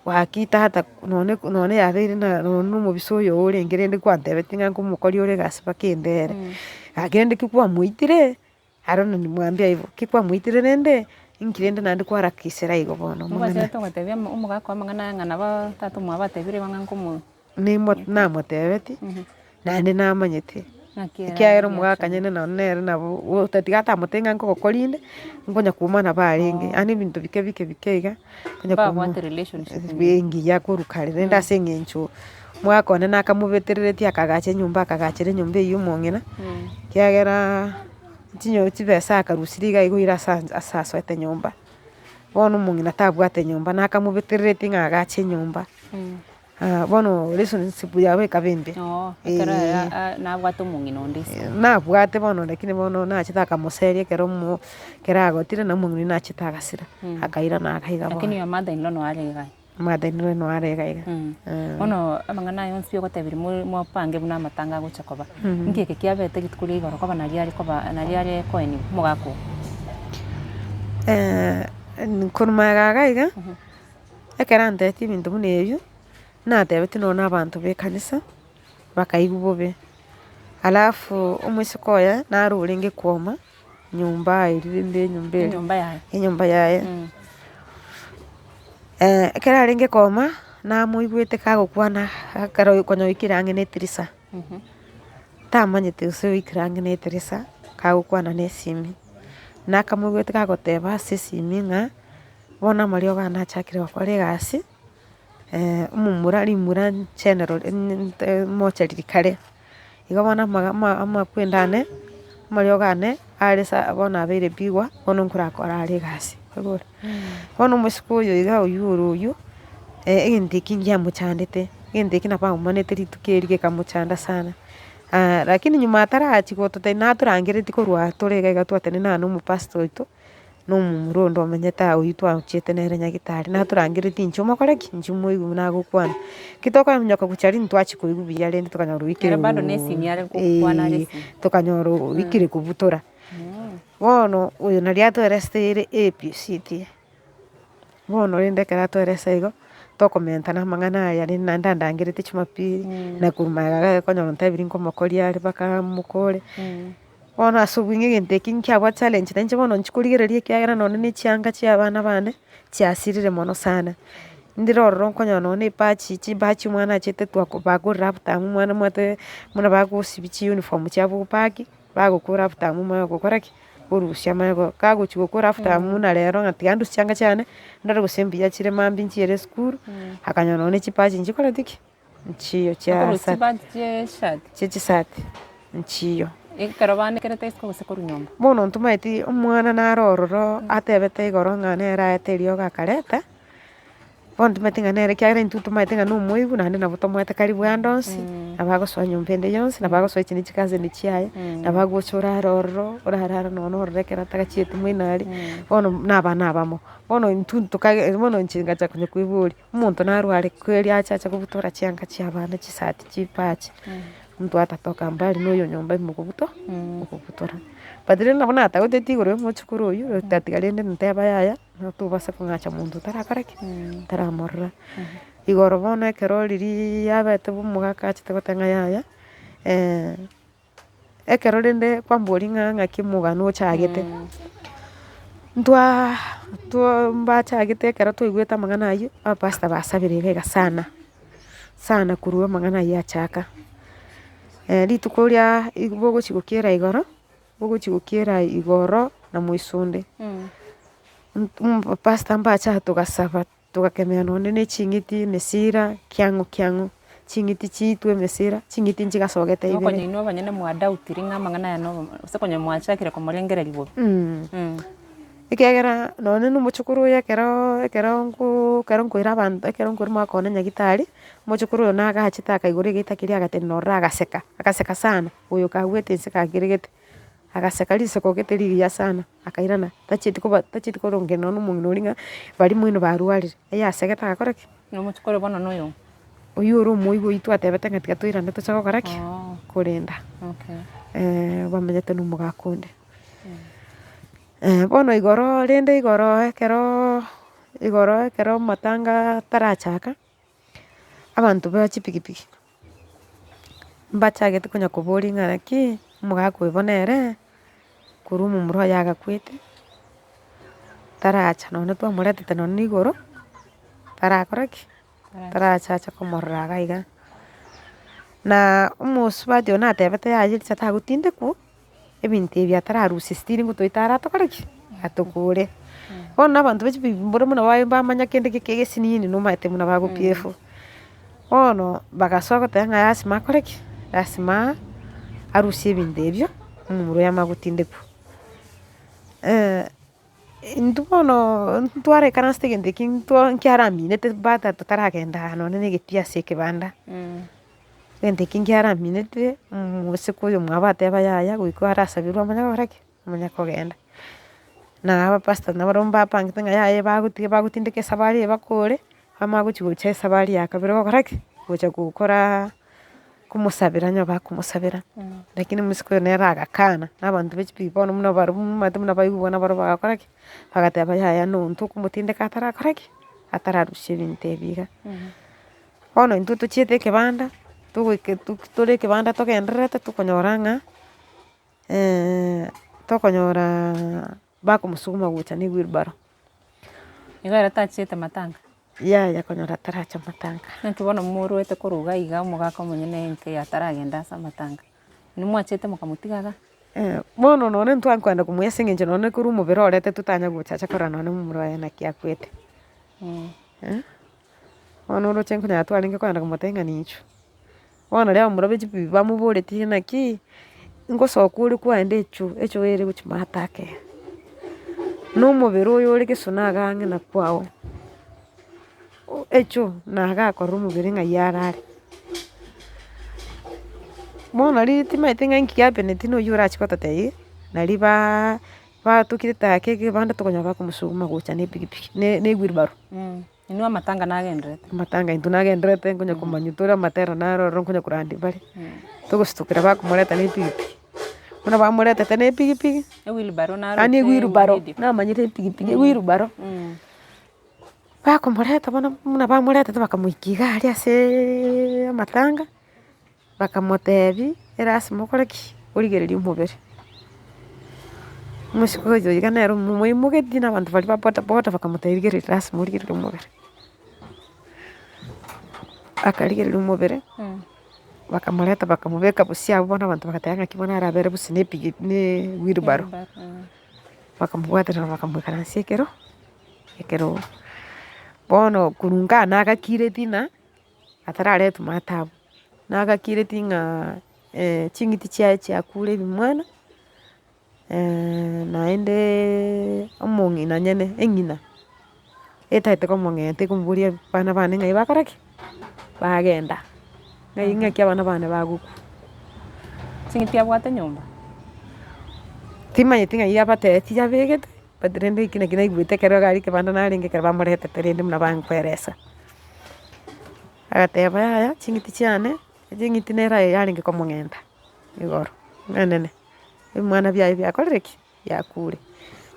gaki tata nonye nonye yabeire na nonye na omobisa oyo orenge rende kwantebetie ng'a nkomokoria ore egasi mpaka endere, gaki rende ki kwamoitire. Aro nimwambia igo, ki kwamoitire rende, inki rende naende kwarakisera igo bono Nigo omong'ina. gwachete gotebia omogaka amang'ana aya ng'a nabo tata omwabo atebire igo ng'a nkomo. Nimo namotebetie, naende namanyete, Naki ere ekiagera omogaka reaction. nyene nonye nere nabo otatiga atamotebia ng'a nkogokori inde, nkonya koumana barenge, yaani ebinto bike bike bike iga, nkonya kouma Mbabwate relationship engiya. engiya korwa kare rende ase eng'encho. Omogaka one nakamobetereretie akagacha enyomba akagachera enyomba eywo omong'ina, ekiagera chinyo chibesa akarusirie iga aigoire ase ase asoete nyomba. Bono omong'ina tabwate nyomba nakamobetereretie ng'a agache enyomba, bono relationship yabo ekaba embe. Oo, ekero Eeh. nabwate omong'ina onde isiko. Nabwate bono lakini bono nachete akamoseria ekero omo ekero agotire na omong'ina oywo nachete agasira, akairana iga iga bono. Lakini your mother in law noare iga. Mother-in-law noare iga iga. Bono amang'ana aya onsi ogotebirie more mopange buna amatanga agocha koba, inki eke kiabete rituko ria igoro koba nario are koba nario are koeniwa omogaka oo? Korwa magega iga iga, ekero antebetie ebinto buna ebio, natebetie nonye na abanto ba ekanisa, bakaigwa bobe. Alafu omoiseke oye naro orenge kwoma. Nyomba eria rende enyomba eria, Enyomba yaye. enyomba yaye. Ekero arenge kooma, namoigwete kagokwana ekero konya oikire ang'e na etirisa, tamanyete gose oikire ang'e na etirisa, kagokwana na esimi. Nakamoigwete kagoteba ase esimi ng'a, bono amariogo ane achakire gokora egasi, omomura rimura general mochari kare. Igo bono amakwenda ane, amariogo ane, are sa bono abeire pigwa, bono nkorakora are egasi, oigure. Bono omosike oyo iga oywo ore oywo, egento eki ngiamochandete, egento eki nabo aomanete rituko erio gekamochanda sana. Lakini nyuma atarachia gototebia natorangeretie korwa tore iga iga twatenena aa na omopastor oito. Na omomura onde omenyete aa oyio twachiete nere nyagetari, natorangeretie inchuo mokore ki? Inchuo moigwe buna agokwana. Ki tokominyoka gochia aria ntwachia koigwa buya rende tokanyora oikire Ere bado na esimi are gokwana are eeh, esimi. tokanyora oikire kobutora. Bono oyo naria atoeresete ABCD, bono rende ekero atoeresa igo, tokomentana amang'ana aya rende naende andangeretie jumapili, na korwa magega iga okonyora ontebirie nkomokoria are mpaka mokore. Bono ase obong'e egento eke nkiabwate challenge na inche bono nchi korigereria ekiagera nonye na echianga chia abana bane, chiasirire mono sana. Ndire ororo nkonyora nonye na ebachi chibachi omwana achete twako bagorire half term omwana omwate buna bagosibia chiuniform chiabo gopaki, bagokora half term omanye gokora ki, korusia amanye go kagochi gokora half term buna rero ng'a tiga ndusie chianga chiane, ndore gose mbuya chire mambia nchiere esukuru, akanyora nonye na chibachi nchikoreti ki. Nchiyo chia Okorwa sati. chibaji chie eshati. Chie chisati, nchiyo. Ekero banekerete isiko gose korwa nyomba. Bono ntomaeti omwana nare ororo atebete igoro ng'a nere aete eriogo akareta, bono ntomaeti ng'a nere ekiagera intwe ntomaete ng'a na omoigwa naende nabo tomoete karibu ande onsi, nabo agosoa nyomba ende yonsi, nabo agosoa echi ne chicousin chiaye, nabo agocha orare ororo, orarara nonya ororo ekero atagachieti moino aria, bono na abana abamo. Bono intwe ntokage bono inche ngacha konya koiboria. Omonto narware kweri ache ache kobutora chianga chi'abana chisati chipache, omonto atatoka mbari na oyo nyomba imokobuto okobutora. But rende nabo natagoteti igoro ya omochokoro oywo, otatiga rende nteba yaya, tobasa kong'acha monto otarakora ki? Otaramorora. Igoro bono ekero riria yabete bo omogaka achete goteba ng'a yaya, ekero rende kwamboria ng'a ng'aki omogano ochagete, ntwaa two mbachagete ekero twaigwete amang'ana aywo, abapastor basabire iga iga sana, sana korwa amang'ana aywo achaka. Rituko riaaa bogochi gokiera igoro, bogochi gokiera igoro na moisonde, pastor mbacha togasaba. Togakemera nonye ne ching'iti emesira kiang'o kiang'o, ching'iti chiitwe emesira, ching'iti nchigasogete ibere. Nokonya inwe abanyene mwadoubtire ng'a amang'ana aya nobo gose konya mwachakire komorengereria bobe. Ekiagera nonye na omochokoro oyo ekeroo ekero nkoo ekero nkoira abanto ekero nkoira omwaka one nyagetari, omochokoro oyo nagachete akaigora egeita keria agatenena ororo agaseka, agaseka sana, oyo kagwete inse kakeregete. Agaseka riseko gete rigiya sana, akairana, tachieti koba tachieti korongena nonya na omong'ina oria ng'a baria moino barwarire, eyasegete agakora ki? Na omochie kore bono noyo? Oyio ore omoigwa oyio twatebete ng'a tiga toirane toche gokora ki? Oo. Korenda. Okay. Bamenyete na omogaka onde. Bono igoro rende igoro ekeroo igoro ekero amatanga atarachaka, abanto ba chipikipiki, mbachagete konya koboria ng'a naki, omogaka oyo bono ere, korwa omomura oye agakwete, taracha nonye twamoretete nonye na igoro, tarakora ki? Taracha ache komorora iga iga. Na omosubati oyo natebete yaya riria tagotindekwa, ebinto ebi atararusia still ngotoita are atokore ki? Atokore. Bono abanto be chipikipiki mboro buna baye bamanya kende geke egesinini nomanyete buna bagopiefu. Bono bagasoa goteba ng'a lasima akore ki? Lasima arusie ebinto ebio, omomura oyo amanye gotindekwa. Intwe bono ntwaraikaransete egento eki ntwa nkiaraminete bata totaragenda nonye na egetii ase ekebanda. Egento eki nkiaraminete, omosike oyo omwabo ateba yaya goika arasabirwe amanye gokora ki? Amanye kogenda. Na abapastor nabarobwo mbapangete ng'a yaya bagotiga bagotindeka esabari eye bakore, bamanye gochi gocha esabari ya kabere gokora ki? Gocha gokoraa komosabera onye bakomosabera, lakini omosike oyo nere agakana, na abanto be chipikipiki bono buna barobwo omanyete buna baigwa nabarobwo bagakora ki? Bagateba yaya nonto okomotindeka atarakora ki? Atararusia ebinto ebi iga. Bono intwe tochiete ekebanda, togoika tore ekebanda togendererete tokonyora ng'a tokonyoraa bakomosuguma gocha na ewheelbarrow. Igo ere tachiete matanga? Yaya konyora taracha matanga. Naki bono morwete korwa iga iga omogaka omonyene enka ataragenda ase amatanga, inwe mwachete mokamotiga igaa? Bono nonye ntwakwenda komoyia ase eng'encho nonye korwa omobere oretetwe tanya gocha ache korora nonye momura oye naki akwete. Bono oroche nkonyora twarenge kogenda komotebia ng'a ninchu. Bono riria abamura be chipikipiki bamoboretie naki, ngosoka ore kwaenda echoo, echoo ere gochia maate ake iga. Na omobere oyo ore gesona iga ang'e na kwao, echoo naga akorora omobere ng'ai arare. Bono riria timanyeti ng'a inki giapeneti na oyio orachie gototebia, nari baa batokire ake ekebanda tokonyora bakomosuguma gocha na epikipiki na na ewheelbarrow. Inwe amatanga nagendererete. Amatanga intwe nagendererete nkonya komanya tore amatera naro ororo nkonya korandia bare, togositokera bakomoreta na epikipiki, buna bamoretete na epikipiki, Ewheelbarrow naro yaani ase ewheelbarrow, video. namanyete epikipiki ewheelbarrow, bakomoreta bono buna bamoretete bakamoikia iga aria aseeee amatanga, Bakamotebia, Erasima okore ki? Origererie omobere. Omosike oyo iga nere omoimogetie na abanto baria ba bodaboda bakamotebia rigereria lasima origererie omobere. Akarigereria omobere, bakamoreta bakamobeka bosio abwo bono abanto bagateba ng'aki bono arabere bosio na epiki na ewheelbarrow. Bakamobwaterera bakamoikaransia ekero ekerogo. Bono korwa nkaa nagakireti ng'a. Atararetwa maate abwo, nagakireti ng'a ching'iti chiaye chiakure ebimwana, naendeeee omong'ina nyene eng'ina, etagete komong'enta ekomoboria abana bane ng'ai bakora ki? Bagenda, ng'ai ng'aki abana bane bagokwa. Ching'iti abwate nyomba? Timanyeti ng'ai abatebetie abegete, but rende eki naki naigwete ekero iga aria ekebanda narenge ekero bamoretete rende buna bankweresa. Agateba yaya ching'iti chiane, ching'iti nere aye yarenge komong'enta igoro enene, ebimwana biaye biakorire ki? Biakure.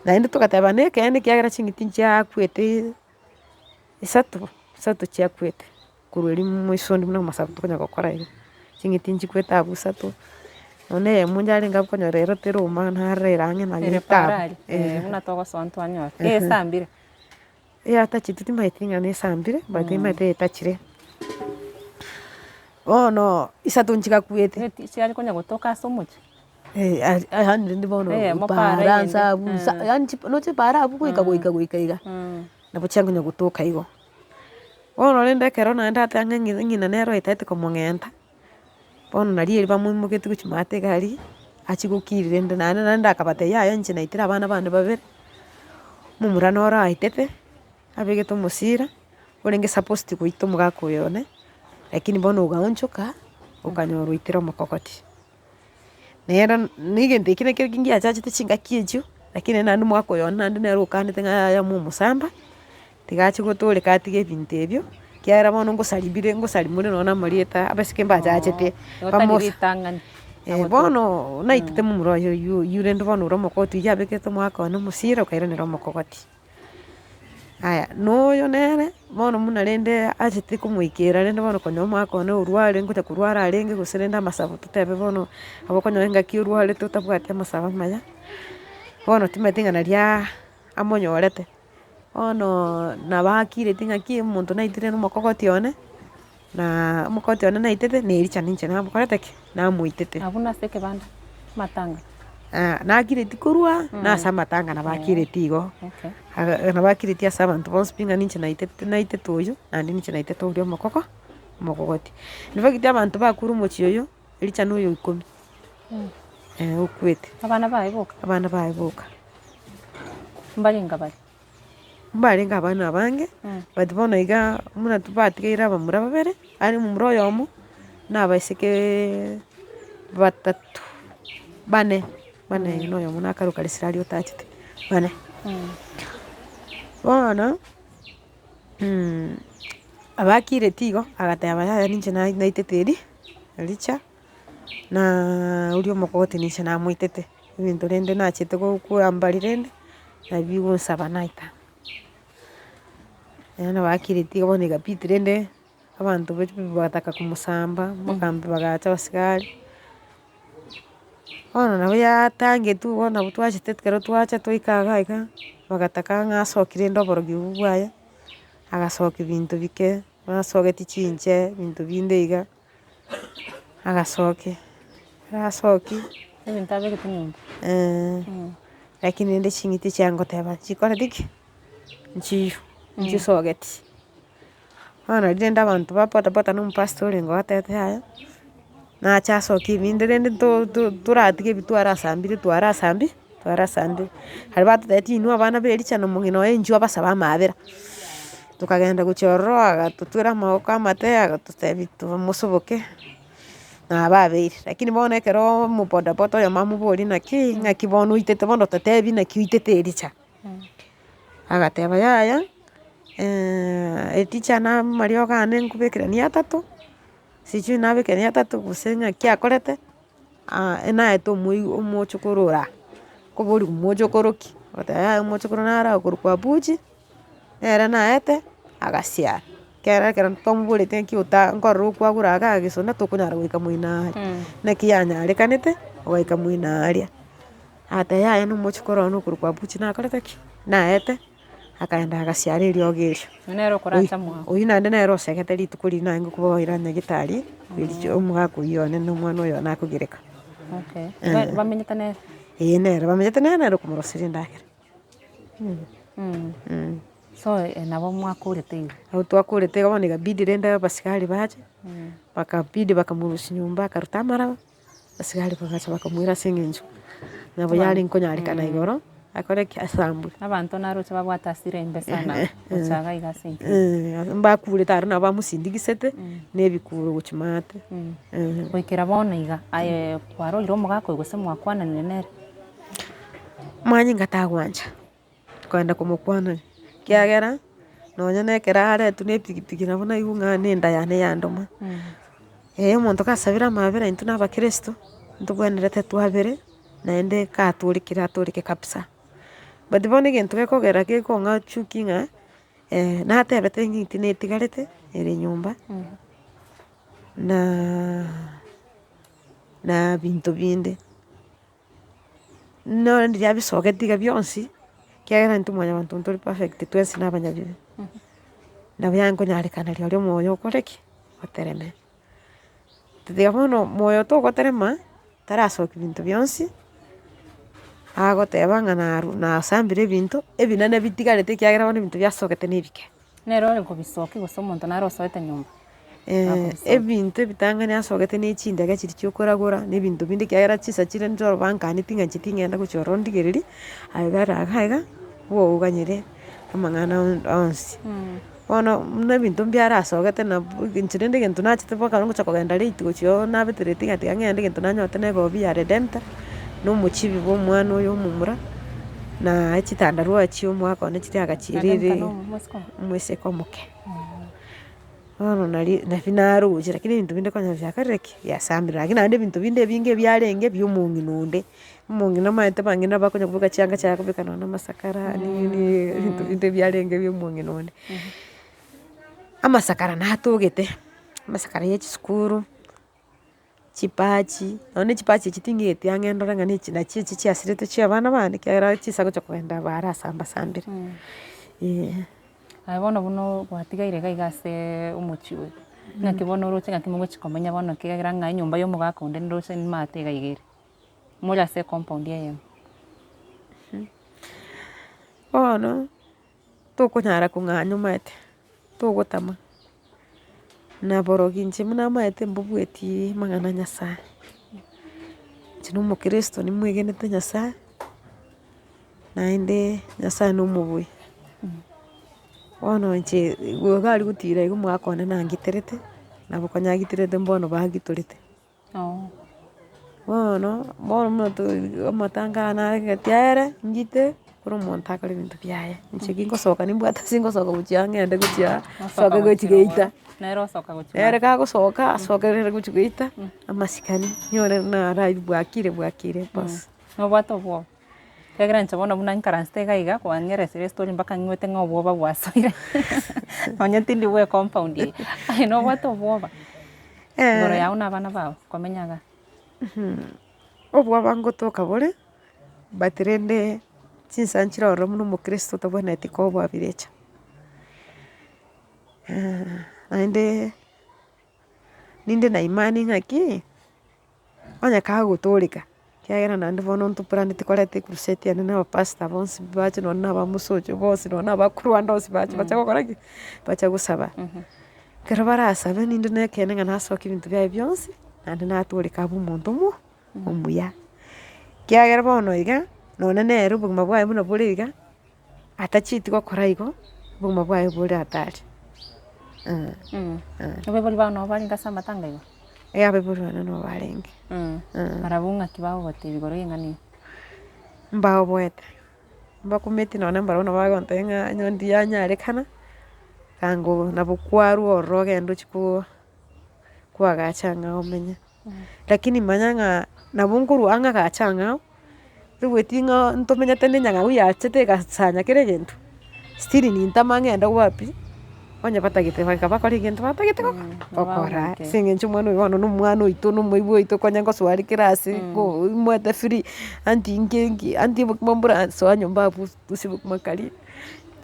Naende togateba na ekeene ekiagera ching'iti nchiakwete isato, isato chiakwete korwa erio moisonde buna amasabu tokonya gokora iga, ching'iti nchikwete abwo isato, nonya eyemo yarenge abwo konyora ero teroma narora ere ang'e naye Ere etabu para aria, eh. buna togosoa ntwanyora, esambire. Eyatachete timanyeti ng'a nesambire, but nimanyete eyetachire. Bono isato nchigakwete. Ng'eti chiare konya gotoka ase omochie? Yaani rende bono Eyemo para para eyende. nsa abwo nsa yaani chi noche para abwo goika goika goika iga, Nabo chiakonya gotoka igo. Bono rende ekero naende ateba ng'a ng'ina ng'ina nere oetaete komong'enta, bono nario erio bamoimoketie gochia maate iga aria, achie gokira rende naende naende akabatebia yaya inche naitire abana bane babere, omomura noro aitete, abegete omosira, orenge supposed goita omogaka oyo one, lakini bono ogaonchoka, okanyora oitire omokogoti. Nere na egento ekio nakio ngiachachete chingaki echio, lakini naende omwaka oyo one naende nere okanete ng'a yaya momosamba, tiga achie gotoreka atige ebinto ebio, ekiagera bono ngosari bire ngosari more nonye na amarieta abaiseke mbachachete, Igo tari bamosa. ritang'ani. Bono naitete momura oye oywo oywo rende bono ore omokoti oyio abekete omwaka one omosira okairanera omokogoti. Aya, na oyo nere, bono buna rende achete komoikera rende bono konya omwaka one orware ngocha korwara arenge gose rende amasabo totebe bono, nabo okonyora engaki orwarete otabwati amasabo amaya, bono timanyeti ng'a nariaa amonyorete. Bono nabo akireti ng'aki omonto naitire na omokogoti one, na omokogoti one naitete na ericha ninche namokorete ki? Namoitete. Abwo nase ekebanda amatanga. Nakireti korwa nase amatanga nabo akireti igo, Okay. aga nabo akireti ase abanto bonsi pi ng'a ninche naitete naitete oyo, naende ninche naitete oria omokoko, omokogoti. In fact abanto bakure omochie oyo, ericha na oyo ikomi, okwete. Abana baye boka? Abana baye boka. Mbarenge bare? Mbarenge abana abange, but bono iga buna batigaire abamura babere, aria omomura oyomo, na abaisekeee batato, bane, bane na oyomo nakaroka risira otachete, bane. Bono, abakireti igo, agateba yaya ninche na naitete eri, richa, na oria omokogoti ninche namoitete. Ebinto rende nachete koambari rende, nabio gonsaba naita. Yaani bakireti igo bono egabidi rende, abanto bagataka komosamba, omogambi bagacha abasigari, bono nabo yatangetwe igo nabo twachete ekero twacha twaika iga iga, bagataka ng'a asoki rende oborogi obwo bwaye, agasokia binto bike, nasogeti chinche, binto binde iga. Agasokia, agasokia. Ebinto abegete nyomba. Lakini rende ching'iti chiangoteba nchikoreti ki? Nchiyo, nchisogeti. Bono nari rende abanto ba bodaboda na omopastor orenge oo atebete yaya, nache asokie ebinde rende to- to toratige ebi twarasambire twarasambi twarasambire. Aria batotebetie inwe abana ba ericha na omong'ina oye inchuo abasabe amaabera. Tokagenda gochia ororo agatotwera amagoko amate agatotebia tomosoboke nababeire. Lakini bono ekero omobodaboda oyomo amoborie naki ng'aki bono oitete bono totebi naki oitete ericha. Agateba yaya eticha na amariogo ane nkobekerania atato, sijui nabekerania atato gose ng'aki akorete. Naete omoi omochokoro ora, nkoboria mochokoro ki? Ogoteba yaya omochokoro nare okorokwa Abuchi, nere naete agasiara, ekero ekero twamoborete nki ota nkorora okwagura igaa gesona tokonyara goika moino aria, naki yanyarekanete ogaika moino aria. Agateba yaya na omochokoro one okorokwa Abuchi nakorete ki? Naete. Akaenda agasiara eriogo erio. Oyio nere okoracha mwao. Oyio naende nere osegete rituko riria narenge kobaira nyagetari, riria omogaka oyio one na omwana oyo one akogereka. Okay. Bamenyete nere? Ee nere bamenyete nere nere okomoroseria endagera. So nabo mwakorete igo? Nabo twakorete igo bono ikabidi rende abasigari bache, bakabidi bakamorusia nyomba akaruta amaraba. Abasigari bagacha bakamoira ase eng'encho nabo yare nkonyarekana igoro akore ki? Asambwe. Abanto naroche babwate hasira embe sana gocha iga iga ase enchera. Mbakurete aria nabo bamosindigisete na ebikuro gochia maate. Goikera bono iga, aye kwarorire omogaka oyo gose mwakwananire nere? Manyinga tagwancha kogenda komokwanani, ekiagera nonye na ekero aretwe na epikipiki nabo naigwa ng'a na enda yane yandoma. Eeh omonto gasabire amabera intwe na abakristo, ntobwenerete twabere naende katorekire atoreke kabisa. But bono egento gekogera gekong'a chuki ng'a natebete ng'iti netigarete ere nyomba, na na binto binde. Nonye riria abisogeti iga bionsi, ekiagera intwe mwanyabanto ntori perfect twensi na abanyabibe, nabo yankonyarekana rirorio omoyo okore ki? Otereme. Tiga bono moyo togoterema, tarasokia binto bionsi, agoteba ng'a naru nasambire ebinto, ebinene bitigarete ekiagera bono ebinto biasogete na ebike. Nere ore kobisokia gose omonto nare osoete nyomba? Ebinto ebitang'ani asogete ne chindege chiria chiokoragora na ebinto binde ekiagera chinsa chire nchoro bankaneti ng'a inche ting'enda gochia ororo ndigererie, aye bera iga iga, bwooganyere amang'ana onsi. Bono buna ebinto mbiarasogete nabo inche rende egento nachete mpaka ngocha kogenda late gochia oo nabetereti ng'a tiga ng'ende egento nanyorete na egobi ya Redemptor, na omochibi bwa omwana oyo omomura, na echitandarua chia omwaka one chiria Redemptor agachiirire na omosike omo? omoiseke omoke. Bono nari nabi naroche lakini ebinto binde konya biakorire ki? Biasambire lakini naende ebinto binde ebinge ebiarenge bia omong'ina onde, omong'ina omanyete abang'ina bakonya kobeka chianga chiaye akobeka nonye na amasakara nini ebinto binde biarenge bia omong'ina onde. Amasakara natogete, amasakara ya chisukuru, chipachi, nonye na echipachi echi ting'eti ang'e ndore ng'a na echi nachi echi chiasirete chia abana bane ekiagera chinsa gocha kogenda barasamba sambire, eh. Aye bono buna gwatigaire iga iga ase omochie oyo, ng'aki bono oroche ng'aki mogochia komenya bono ekiagera ng'a enyomba ya omogaka onde nroche nimate iga iga ere, more ase ecompound eyemo. Bono, tokonyara kong'anya omanyete, togotama, na borogi inche buna amaete mbobwetie amang'ana a Nyasaye. Inche na omokristo nimwegenete Nyasaye. Naende Nyasaye nomobui, bono inche igo iga aria gotira iga omwaka one nangiterete, nabo konya agiterete mbono bagitorete. Bono, bono buna to amatanga aya naregeti aere, ngite, kera omonto akore ebinto biaye, inche gingosoka nimbwate ase ngosoka gochia ang'e ngende gochia Osoka nsoke gochi gochia geita. rogoro, nere osoka gochia Nere kagosoka, asokerere gochia goita, amasikani, nyore naraigwa bwakire bwakire boss. Nobwate obwoba. Ekiagera inche bono buna nkaransete iga iga, kwang'eresire estory mpaka ng'igwete ng'a obwoba bwasoire nonye tindi bwa ecompound eye, aye nobwate obwoba igoro yago na abana bago komenya igaa? Obwoba ngotoka bore, but rende chinsa nchire ororo buna omokristo otabwenereti koboa birecha. Naende ninde na imani ng'aki. Onye kagotooreka, ekiagera naende bono ntoplaneti koreta ecrusade ende na abapastor bonsi bache nonye na abamosocho bonsi nonye na abakorwanda bonsi bache bache gokora ki? Bache gosaba. Ekero barasabe ninde na ekeene ng'a nasokia ebinto biaye bionsi, naende natooreka abe omonto omo omuya. Ekiagera bono iga, nonye nere obogima bwaye buna bore iga, atachieti gokora igo, obogima bwaye bore hatari. Abaibori bao nabo barenge ase amatanga igo? Eh abaibori bane nabo barenge. Barabwo ng'aki bagogotebia igoro y'eng'ana eye? Mbaoboete, mbakumeti nonye mbarabwo nabo bagontebia ng'a onye ndianyarekana, ango nabo kwarwa ororo ogende ochie koo koagacha ang'e omenye. Lakini manya ng'a nabo nkorwa ang'e agacha ang'ao, toigweti ng'a ntomenyete na enyang'au yachete egasanya kera egento, still nintama ng'ende wapi, onye batagete goika bakore egento batagete gokora, ase eng'encho omwana oyo bono na omwana oito na omoibwa oito konya ngosoa are kera ase ko oimoete free, anti inki inki, anti obokima mbora soa nyomba abwo rusia obokima karia,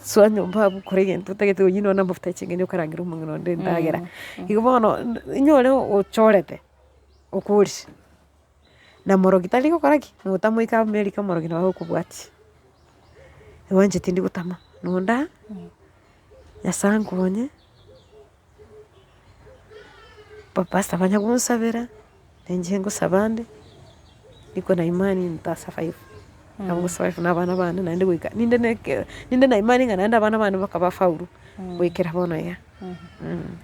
soa nyomba abwo kora egento otagete oywo nonye na amafuta ya ching'eni okarangera omong'ina onde endagera. Igo bono inyore ochorete, okorire, na morogi tari gokora ki? Notamoika America omorogi nabo agokobwatia. Igo inche tindi gotama, nonda Nyasaye ankonye, bapastor banya gonsabera, na inche ngosaba nde, niko na imani nta survive, nabo ngo survive na abana bane naende goika ninde na eke ninde na imani ng'a naende abana bane mpaka bafaulu, goikera bono iga.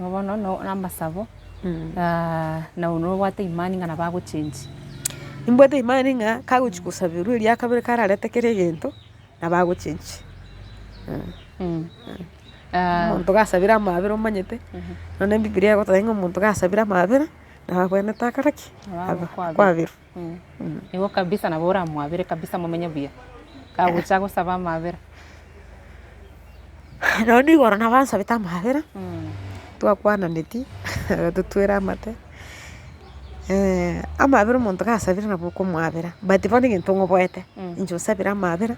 Igo bono no na amasabo, na nobwate imani ng'a nabo agochengi. Nimbwate imani ng'a kagochia gosaberwa eria kabere kararete kera egento, nabo agochengi. Omonto gasabire amabera omanyete, nonya ebibiria egoteba ng'a omonto gasabire amabera, nabo abwenerete akore ki? Akwaberwe. Igo kabisa nabo oramwabere kabisa momenye buya, kagocha gosaba amabera. Nonya igoro nabo ansabete amabera, twakwananeti, totwere amate, amabera omonto gasabire nabo okomwabera, but bono egento ng'oboete, inche osabire amabera,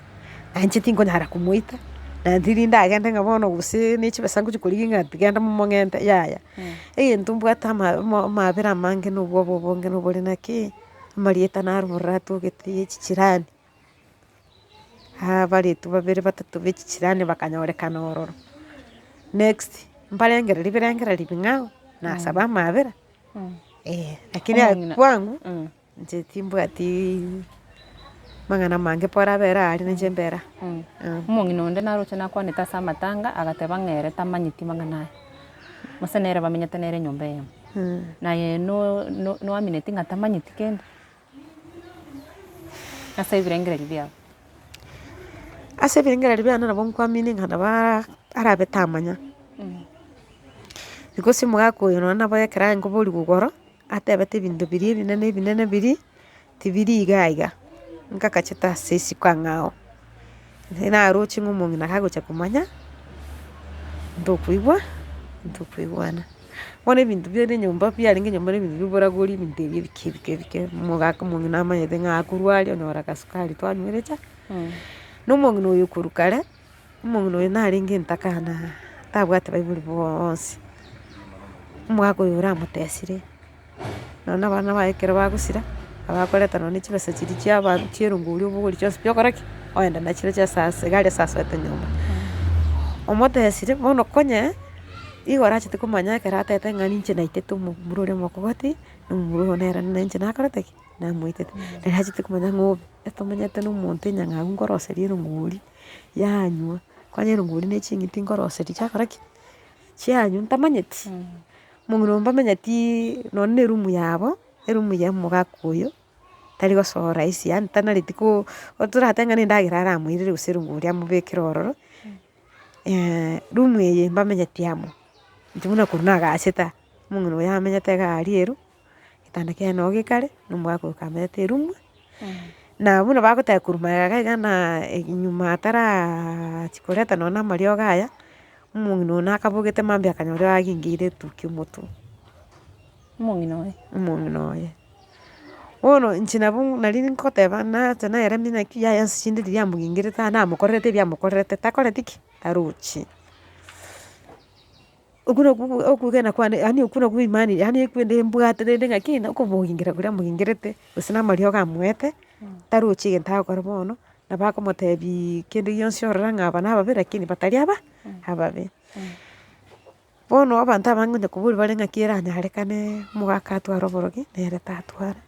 na inche tinkonyara komoita, na ndiri ndagende ng'a bono gose ne chibesa ngochi korigia ng'a genda momong'ente yaya. Egento mbwate ama amabera amange na obwoba obonge nobore naki, amarieta naro bororo atogete ya echichirani. Abaretwa babere batato be chichirani bakanyorekana ororo. Next, mbarengereria birengererio bing'ao, nasaba amabera, eh, lakini Omong'ina. kwangu, inche timbwatiii. Amang'ana amange pore abere aria nainche mbere aa. Omong'ina onde naroche nakwanete ase amatanga, agateba ng'a ere tamanyeti mang'ana aya, gose nere bamenyete nere enyomba eyemo. Naye no- no- noamineti ng'a tamanyeti kende? Ase ebirengererio biabo. Ase ebirengererio biane nabo nkoamini ng'a nabo ara- arabe tamanya, because omogaka oyo nonye nabo ekero aye nkoborigwa igoro, atebete ebinto biria ebinene ebinene biria. Tibiri iga iga, nkagachete ase isiko ang'ao, nere naroche ng'a omong'ina kagocha komanya, ntokoigwa ntokoigwana. Bono ebinto biare nyomba biarenge nyomba na ebinto bia oboragori ebinto ebi ebike ebike ebike, omogaka omong'ina amanyete ng'a akorwaria onyora agasukari twanywire echae. Na omong'ina oyo korwa kare, omong'ina oyo narenge entakana tabwate baibori bonsi, omogaka oyo oramotesire. Nonya na abana baye ekero bagosira, abakoreta nonya ne chibesa chiria chia aba chia erongori obogori chionsi pi okore ki? Oende nachio ase ase iga aria ase asoete nyomba. Omotesire, bono konye, igo orachete komanya ekero atebete ng'a ninche naitete omomura oria omokogoti, na omomura oyo nere na inche nakorete ki? Namoitete. Nere achete komanya ng'a obe, etomenyete na omonto enyang'au nkoroseria erongori, yanywa, kwanya erongori na eching'iti nkoroseria chiakora ki? Chianywa ntamanyeti. Omong'ina oyo mbamenyetiiii nonye na eroom yabo, eroom ya omogaka oyo, tari gosoa rahisi yaani tanareti ko toratebe ng'a na endagera aramoirere gose erongori amobekere ororo, room eye mbamenyeti amo, inche buna korwa nagachete aa, omong'ina oyo amenyete iga aria ero, egetanda kiaye noo gekare, na omogaka oyo kamenyete eroom, na buna bagoteba korwa magega iga na nyuma ataraachi koreta nonye na amariogo aya. Omong'ina oyo nakabogete mambia akanyora agingeire etukia omotwe. Omong'ina oye. Omong'ina oye. Bono inche nabo nari nkoteba nacha naeremia naki yaya nse chinde riria amogingerete aa namokorerete ebi amokorerete takoreti ki? Tarochi. Okwo nakwo okwegena kwane yaani okwo nakwo imani yaani ekwende mbwate rende ng'aki okomogingera koria amogingerete gose na amariogo amoete, tarochi egento agokora bono. Nabo akomotebiiii kende gionsi orore ng'a aba nababe lakini batari aba ababe. Bono abanto abange onye koboria bare ng'aki eranyarekane omogaka atware oborogi, nere tatwara.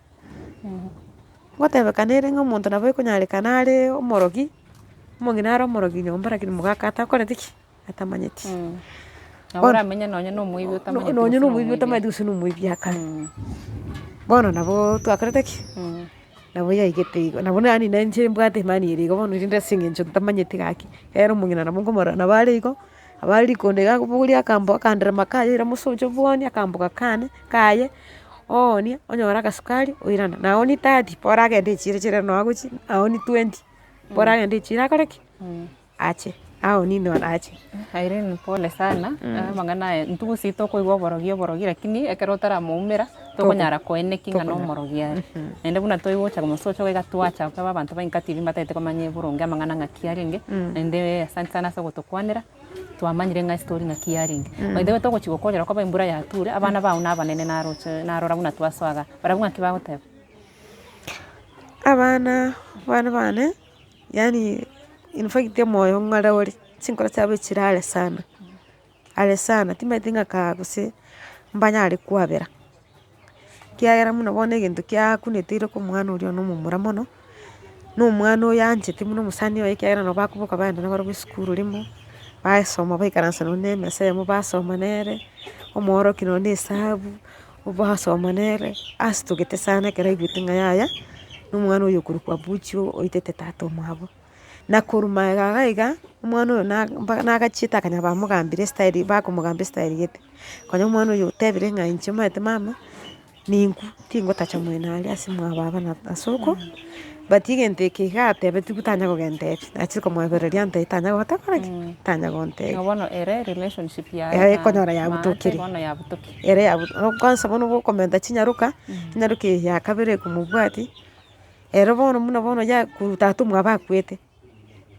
Ngotebekana ere ng'a omonto nabo ekonyarekana are omorogi, omong'ina are omorogi nyomba lakini omogaka atakoreti ki? Atamanyeti. Nabo oramenye nonye na omoibi otamanyeti Nonye gose na na omoibi omoibi. otamanyeti gose na omoibi akare. Bono nabo twakorete ki? Nabo yaigete igo, nabo yaani na inche mbwate imani ere igo bono rende ase eng'encho ntamanyeti gaki, ere omong'ina nabo nkomorora nabo are igo, nabo are rikondo iga akobogoria akambo akanderema kaye oira mosocho bwonia akamboga kane kaye, oonia onyore agasukari oirana. Naonia thirty bora agende echiro chire noo agochia, aonie twenty, bora agende echiro akore ki? Ache, aonie noro ache. Irene pole sana, amang'ana aya intwe gose tokoigwa oborogi oborogi lakini ekero otaramoumera tokonyara koeneki ng'a nomorogi are. Naende buna toigocha komosocha iga twacha koba abanto ba Inka TV mbatagete komanya boronge amang'ana ng'aki arenge, naende asante sana ase ogotokwanera, twamanyire ng'a estori ng'aki yarenge. By the way togochi gokorera koba embura yature, abana bao nabanene naroche narora buna twasoa igaa, barabwo ng'aki bagoteba? Abana, abana bane. Yaani in fact omoyo ng'are ore, chinkoro chiabo chire are sana, are sana, timanyeti ng'a kaa gose mbanyare kwabera, ekiagera buna bono egento kiakuneteire kwa omwana oria one omomura mono, na omwana oyo aanchete buna omosani oye ekiagera nabo bakoboka bagenda nabarobwo esukuru rimo, basoma baikaransa nonye na emesa eyemo basoma nere, omoorokia nonye na esabu, basoma nere, asitogete sana ekero aigwete ng'a yaya, na omwana oyo okorokwa Abuchi oitete tata omwabo. Na korwa magega iga iga, omwana oyo na mpaka nagachiete akanya bamogambire estyle bakomogamba estyle gete, konya omwana oyo otebire ng'a inche omanyete mama, ninkwe tingotacha mwene aria ase mwa baba na na sokoro, but egento eke iga atebetigwe tanya kogentebi, nachire komoebereria antebie tanya gota kora ki? Tanya gontebia. Igo bono ere relationship yaye Ere na ekonyora maate yabutokire. bono yabutokire. Ere yabu kwansa bono gokomenta chinyaroka, chinyaroka eye ya kabere ekomobwatia, ere bono buna bono ya korwa tata omwabo akwete,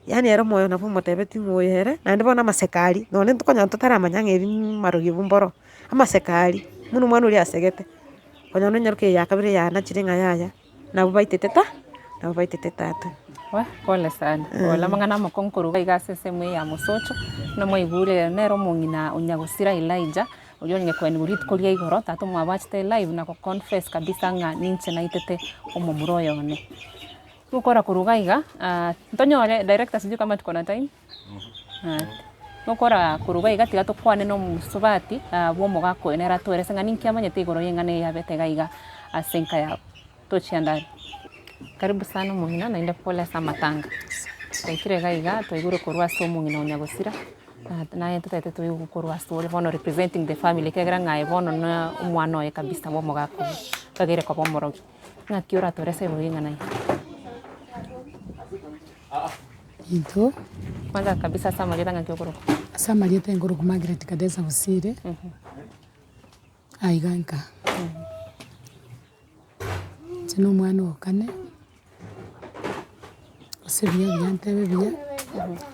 yaani ere omoyo nabo omotebetie ng'a oyo ere, naende bono amaseko aria, nonye ntokonyora totaramanya ng'a ebi marogi obo mboro, amaseko aria, buna omwana oria asegete, onye nonyaroka eye ya kabere yanachire ng'a yaya, nabo baitete ta nabo baitete tata. Wah pole sana, pole amang'ana amakong'u korwa iga ase ensemo eye ya mosocho, buna mwaigure nere omong'ina o nyagusira Elijah, Oyio orenge koenigwa rituko ria igoro, tata omwabo achete live na go confess kabisa ng'a ninche naitete omomura oyo one. Gokora korwa iga iga, ntonyore director sijui kama tuko na time, gokora korwa iga iga tiga tokwane na omosubati bwa omogaka oyo nere atoerese ng'a ninki amanyete igoro ya eng'ana eye yabete iga iga ase enka yabo. Tochia ndare. Karibu sana omong'ina naende pole ase amatanga. Twaikire iga iga twaigure korwa ase omong'ina o nyagosira, naye totagete toigwe korwa ase ore bono representing the family ekiagera ng'a aye bono na omwana oye kabisa bwa omogaka oyo, okageire koba omorogi. Ng'aki oratore ase igoro y'eng'ana eye? Intwe. Kwanza kabisa ase amarieta ng'aki okorokwa? Ase amarieta nkorokwa Margaret Kadesa Bosire, aiga nka. Inche na omwana o kane, ase ebiya buya ntebe buya,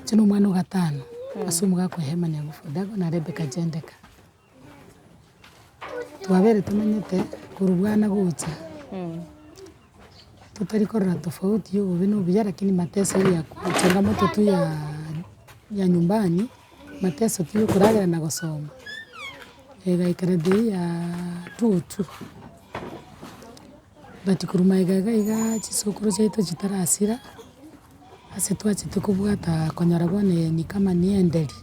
inche na omwana o gatano ase omogaka o Herman Nyagufu-Odago na Rebecca Jendeka. Twabere tomanyete korwa bwana gocha, totari korora tofauti ya obobe na obuya lakini mateso ya changamoto tu ya ya nyumbani, mateso tu ya okoragera na gosoma, egaikera the year two oh two. But korwa magega iga iga chisokoro chiaito chitarasira, ase twachete kobwata konyora bono eye ni kama nienderi.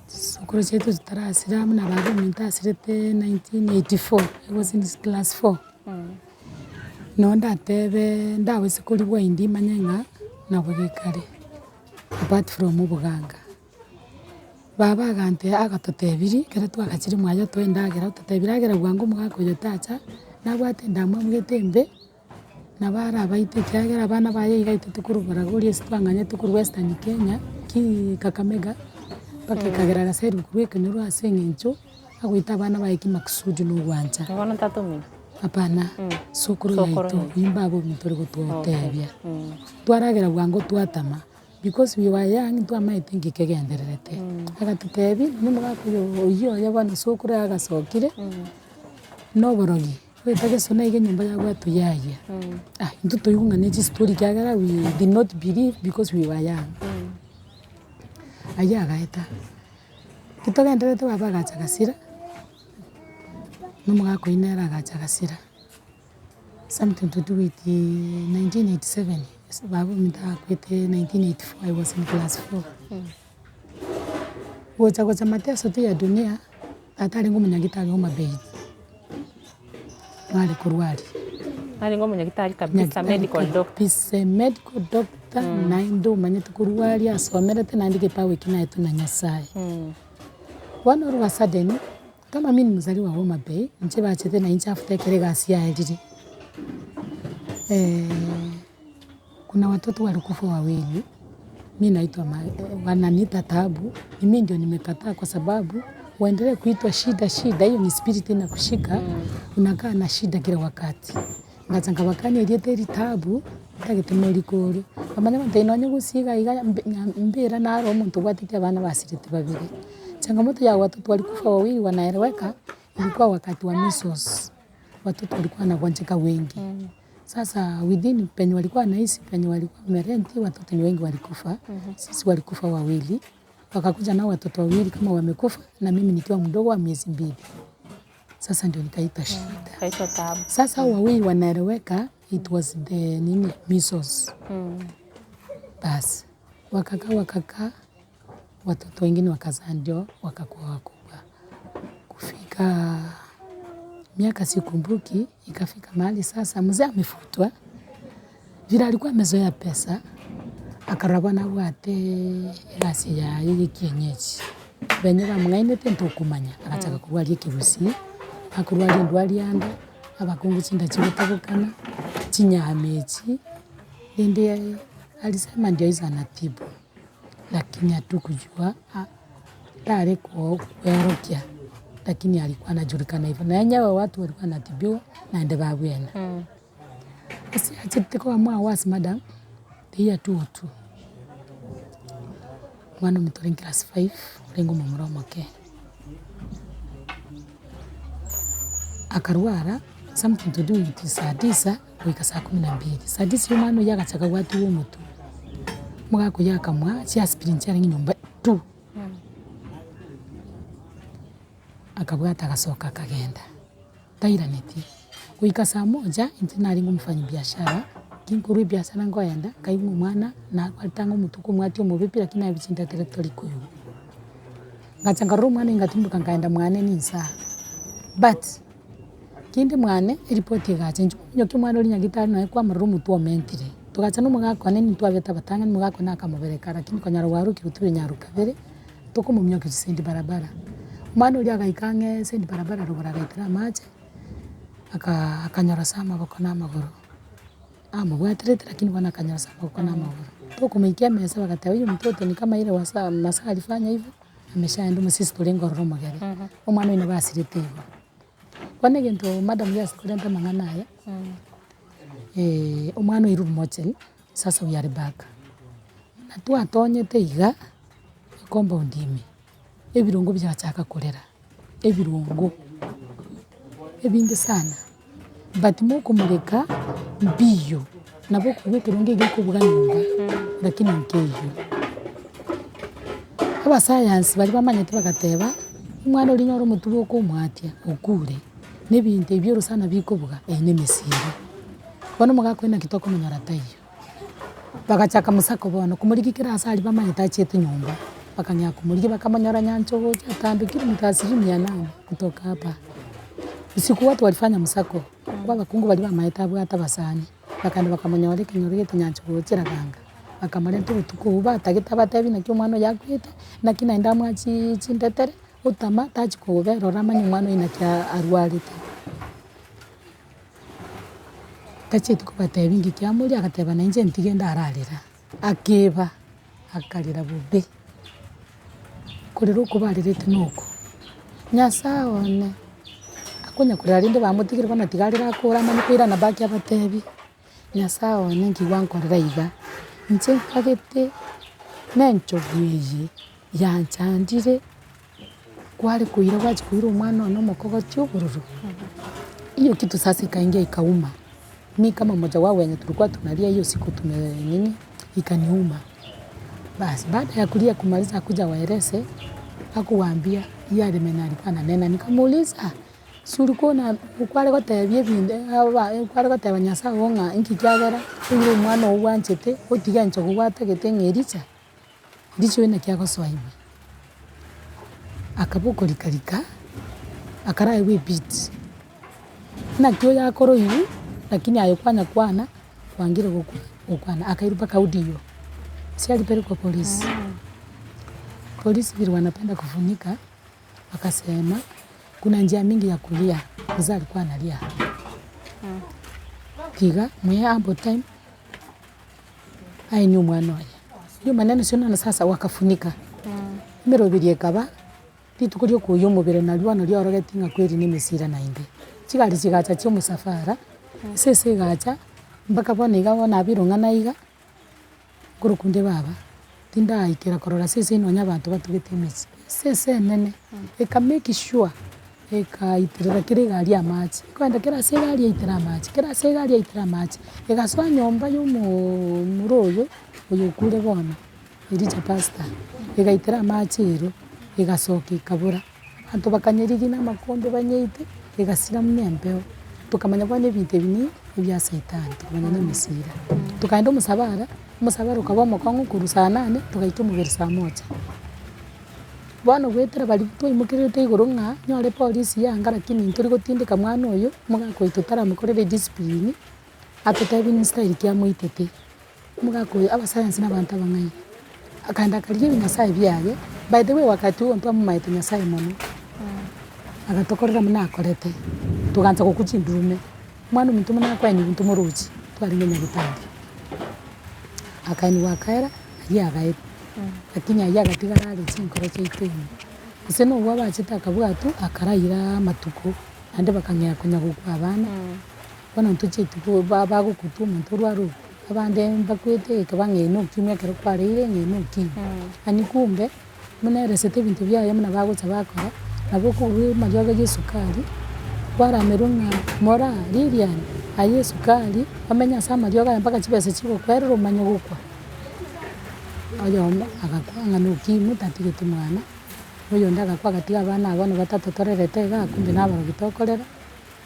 Chisukuru chiaito chitarasira buna baba ominto asirete 1984, I was in class four. Noo ndatebe ndabase korigwa indi manye ng'a nabo gekare apart from oboganga. Baba agantebia agatotebirie ekero twagachire mwaye otoe endagera ototebirie ragera bwango omogaka oyo tacha, nabwate endamwamu gete embe. Nabo arabaite ekiagera abana baye iga aitete korwa Baragori ase twang'anyete korwa Western Kenya, ki Kakamega, mpaka ekagera agaserwa korwa ekenyoro ase eng'encho agoita abana baye kimakusudi na ogwancha. Bono tata omino? Hapana, sokoro Sokoro yaito, yaito. oyio mbaba ominto ore gototebia. Twaragera bwango twatama, because we were young ntwamaete nki kegendererete. Agatotebia, nonye omogaka oyo oyio oye bono sokoro agasokire, na oborogi. Goeta gesona iga enyomba yabwatwa yayia, ah intwe toigwa ng'a ne chistori ekiagera we did not believe because we were young. Ayio agaeta, ki togendererete baba agacha agasira, na omogaka oyio nere agacha agasira, something to do with 1987 ase baba ominto akwete 1984 I was in class four. Gocha gocha mateso tu ya dunia. Tata arenge omonyagitari Homa Bay, nare korwa aria. Arenge omonyagitari kabisa, medical doctor. Kabisa, medical doctor naende omanyete korwa aria asomerete naende ekipawa ekio naetwe na Nyasaye. Bono all of a sudden, kama mi ni mzaliwa wa Homa Bay, inche bachete na inche after ekero egasi yaerire, Kuna watoto walikufa wawili, mi naitwa wananiita Taabu, ni mi ndio nimekataa kwa sababu waendelee kuitwa shida shida, hiyo ni spirit inakushika, unakaa na shida kila wakati. Ngacha nkabakania erieta eri Taabu, ntagete morikore, bamanye gontebia nonye gusii iga iga mbera naro omonto obwatete abana basirete babere. Changamoto ya watoto walikufa wawili wanaeleweka, ilikuwa wakati wa measles, watoto walikuwa wanagonjeka wengi. Sasa within penye walikuwa wanaishi penye walikuwa wamerenti watoto ni wengi walikufa. Sisi walikufa wawili, wakakuja nao watoto wawili kama wamekufa na mimi nikiwa mdogo wa miezi mbili. Sasa ndio nikaitwa shida. Kaitwa taabu. Sasa hao wawili wanaeleweka, it was the nini measles. Basi wakakaa wakakaa, watoto wengine wakazaa ndio wakakuwa wakubwa. Kufika miaka sikumbuki, ikafika mahali sasa mzee amefutwa, vile alikuwa amezoea pesa, akarora bono abwate egasi yaye ya ekienyeji, benye bamong'ainete ntokomanya, agachaka korwaria ekegusii, akorwaria endwari ya anda, abakungu chinda chigotagokana, chinyama echi, rende alisema ndio hizo anatibu, lakini hatukujua. Tare kweorokia lakini alikuwa anajulikana hivyo na enyewe watu walikuwa wanatibiwa naende babwena. Ase achete koba was madam the year 202 omwana ominto ore class five orenge omomura omoke, akarwara something to do with saa tisa goika saa kumi na mbili, saa tisa omwana oyio agachaka gwatiwa omotwe, omogaka oyio akamoa chiaspirin chiarenge nyomba tu. Akabwata agasoka akagenda, tairaneti. Goika saa moja, intwe narenge omofanyi biashara. Ki nkorwa ebiasara nkoenda, nkaigwa omwana narwarete ang'e omotwe komwatia omobe pi lakini aye chindetere tori koigwa. Ngacha nkarora omwana oyo ngatimboka nkaenda mwane ninsaa, but kinde mwane eripoti egacha inche ominyokia omwana oria nyagetari nonye kwamorora omotwe omentire. Togacha na omogaka one nintwabete abatang'ani omogaka one akamobereka lakini konyora bwarokire tore nyaro kabere, tokomominyokia chisendi barabara. Omwana oria agaika ang'e sendi barabara rogoro agaitera amache, aka akanyora ase amaboko na amagoro. Amobwaterete lakini bono akanyora ase amaboko na amagoro. Tokomoikia emesa bagateba huyu mtoto ni kama ile wasa masaa alifanya hivo, ameshaenda omosisi torenge ororo omogere. Omwana oyo nabo asirete igo. Bono egento madam ase korenta amang'ana aya, omwana oirwe mortuary, sasa we are back. Buna twatonyete iga, ecompound ime, ebirongo biachaka korera, ebirongo, ebinge sana, but mokomoreka mbiyo, nabo okobua ekerongo egekobua nyomba, lakini nkeiyo. Abasayansi baria bamanyete bagateba, omwana oria nyora omotwe bokomwatia, okure, na ebinto ebio orosana bikobuga, eye na emesira. Bono omogaka oyo naki tokomonyora taiyo. Bagachaka mosako bono, komorigia kera ase aria bamanyete achiete nyomba, bakang'ea komorigia bakamonyora nyancha ogocha atambekire mita asilimia nane kutoka hapa. Usiku watu walifanya msako, kwa abakungu baria bamaete abwate abasani, bakaenda bakamonyora ekenyoro gete nyancha gocha eraganga, bakamorenta obotuko obwo batagete abatebi naki omwana oyo akwete, naki naende amoa chii chindetere, otama tachi kobera ororo amanye omwana oyo naki arwarete. Tachieti kobatebia inki kiamoria, agateba na inche ntige ndararera, akeba, akarera bobe, korera oko barerete noko, Nyasaye one, akonya korera rende bamotigire bono tiga arere akore amanye koirana back abatebie, Nyasaye one nki gwankorera iga, inche nkagete na enchogu eye yanchandire. Kware koira gwachia koira omwana one omokogoti obororo, hiyo kitu sasa ikaingia ikauma, mi kama mmoja wao wenye tulikuwa tunalia hiyo siku tume nini, ikaniuma. Basi baada ya kulia kumaliza akuja awaeleze, hakuwaambia yale meno alikuwa ananena, nikamuuliza si ulikuwa una kware gotebia ebinto aba kware goteba nyasaye oo ng'a inki kiagera oire omwana oo bwanchete otige enchogu gwatagete ng'a Elisha. Richiu naki agosoa ime, akaba okorika-rika, akaraegwa ebiti, naki oyo akoroigwa, lakini aye kwanya kwana, kwangire gokwa gokwana, akairwa mpaka audio, si alipelekwa polisi. Polisi vile wanapenda kufunika, wakasema kuna njia mingi ya kulia, mzee alikuwa analia, tiga mwe ample time. Aye nomwana oye. Hiyo maneno si unaona sasa wakafunika. Emeroberi ekaba, rituko ria okoyia omobere nario bono riorogeti ng'a kweri na emesira naende. Chigari chigacha chia omosafara, esese egacha, mpaka bono iga bono abeire ong'ana iga, nkorokwa nde baba, tindaikera korora sese nonya abanto batugete emechie. Esese enene, eka make sure. Ekaiterera kera egari amache, ekogenda kera ase egari yaitera amache, kera ase egari yaitera amache, egasoa nyomba ya omoomura oyo, oyo okure bono, Elija pastor, egaitera amache ero, egasoka ekabora. Abanto bakanyerigia na amakombe banyeite, egasira buna embeo. Tokamanya bono ebinto ebi ni ebia saitani, tokamanya na emesira. Tokaenda omosabara, omosabara okaba omokong'u korwa saa nane, togaika omobere saa moja. Bono goetera baria twaimokererete igoro ng'a nyore polisi yanga lakini ntori gotindeka mwana oyo, omogaka oito taramokorera ediscipline, atotebie nstyle ki amoitete. Omogaka oyo abasayansi na abanto abang'aini, akaenda akarigia ebinyasae biaye, by the way wakati huo ntwamomaete nyasaye mono, agatokorera buna akorete, togaancha gokwa chindurume, omwana ominto buna akoeniwa ntomorochi, twarenge nyagetari. Akaeniwa akaera, aria agaetwa. Lakini ayio agatigara are chinkoro chiaito ime. Gose nobwo abachete akabwatwa, akaraira amatuko, naende bakang'ea konya gokwa abana, bono ntochieti ko ba bagokutwa omonto orware okwo, abande mbakwete ekaba ng'a eye na ukimwi ekero kwareire ng'a eye na ukimwi. Yaani kumbe, buna eresete ebinto biaye buna bagocha bakora, nabo okoigwa amariogo ya esukari, kwaramerwa ng'a moraa Lilian, aye esukari, omenye ase amariogo aya mpaka chibesa chigokwerera omanye gokwa. Oyomo agakwa ng'a nokimwi tatigeti mwana, oyonde agakwa agatiga abana aba bono batato torerete igaa kumbe nabarogi tokorera,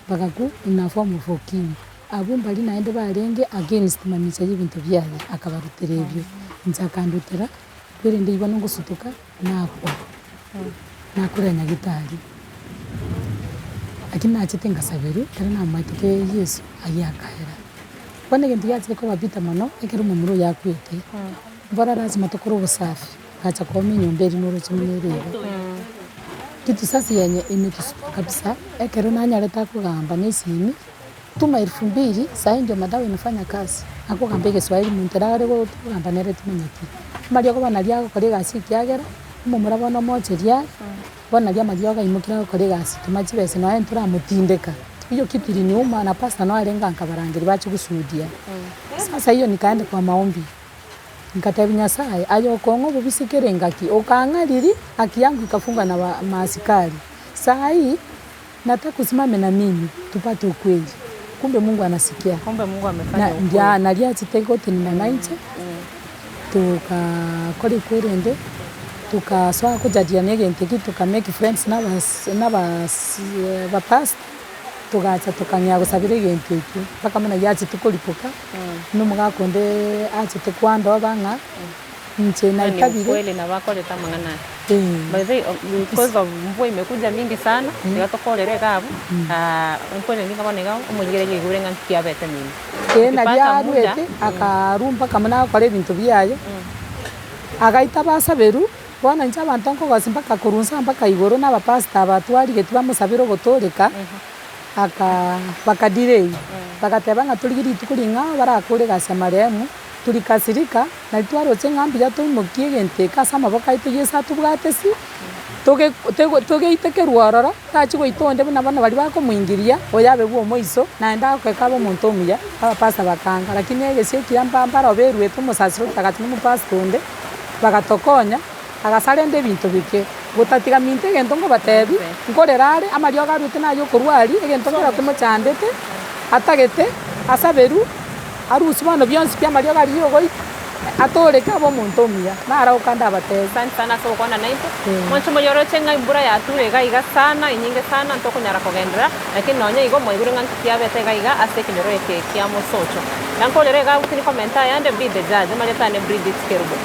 bagakwa in a form of ukimwi. Abwo mbaria naende barenge against mamicha ya ebinto biaye, akabarutera ebio. Inche akandutera, kwerende igo nogosutuka, nakwa, nakorera nyagitari. Lakini nachete ngasaberwa, ekero namoete ke Yeso, ayio akaera. Bono egento giachire koba bitter mono, ekero omomura oyo akwete, mbora lazima tokore obosafi, ngacha kooma enyomba eria noroche buna ere iga. Kitu sasa yenye imetusumbua kabisa, ekero nanyarete akogamba na esimi, tuma elfu mbili, sahi ndio madawa inafanya kazi, akogamba egeswahili monto nare kogamba nere timanyeti. Amariogo bono naria agokora egasi ekiagera, omomura bono omocheria are, bono naria amariogo aimokire agokora egasi toma chibesa nonya ntoramotindeka. Hiyo kitu iliniuma na pastor noyo arenge ankabarangeria bache goshuhudia. Sasa hiyo nikaenda kwa maombi, nkatebi Nyasaye aye okong'a obobisi kera engaki, okang'a riria haki yangu ikafungwa na maasikari, sai nataka usimame na mimi tupate ukweli, kumbe Mungu anasikia. Kumbe Mungu amefanya Na ukweli. ndia naria achete gotenena nainche, tokakora ekwerende, tokasoa kojadiliana egento ekio toka make friends na abas na abas abapastor, togacha tokang'ea gosabera egento ekio, mpaka buna giachete koripoka, na omogaka onde achete kwandoba ng'a inche Hiyo ni naitabire. ukweli nabo akorete amang'ana aya. Eh. By the way, because of mvua imekuja mingi sana, iga tokorera iga abwo, nkwere niga bono iga omoigereria oigure ng'a nki kiabete mino. Ee, nario Ukipata muda, aruete, akarua mpaka buna agokora ebinto biaye, agaita basaberwa, bono inche abanto nkogosi mpaka korwa inse mpaka igoro na abapastor aba twarigetie bamosabere ogotooreka, aka bakadelay, bagateba ng'a torigie rituko ring'ao barakore egasi ya marehemu, Torikasirika, nari twaroche ng'a mbuya toimokie egento eke ase amaboko aito Yeso atobwate si, toge tego togeite kerwe ororo, tachia goita onde buna bono baria bakomoingiria, oyo abe bwa omoiso, naende agokoeka abe omonto omuya, abapastor bakaanga. Lakini egesio ekiya mba mbaroo beruete omosasiroti agacha na omopastor onde, bagatokonya, agasarenda ebinto bike. Gotatiga minto egento nkobatebi, nkorera are, amariogo aruete naye okorwa aria, egento nkero kemochandete, atagete, asaberwe. Arusie bono bionsi pi amariogo aria y'ogoita, atooreke abe omonto omuya, naro agokanda abatebi. Asante sana ase ogokwana naintwe. Mwanche moyoroche ng'a embura yature iga iga sana, enyinge sana, ntokonyara kogenderera, lakini nonya igo mwaigure ng'a nki kiabete iga iga ase ekenyoro eke kia Mosocho. Na nkorera iga agwo tindi komenta ayande, be the judge. Amarieta ane Bridget Kerubo.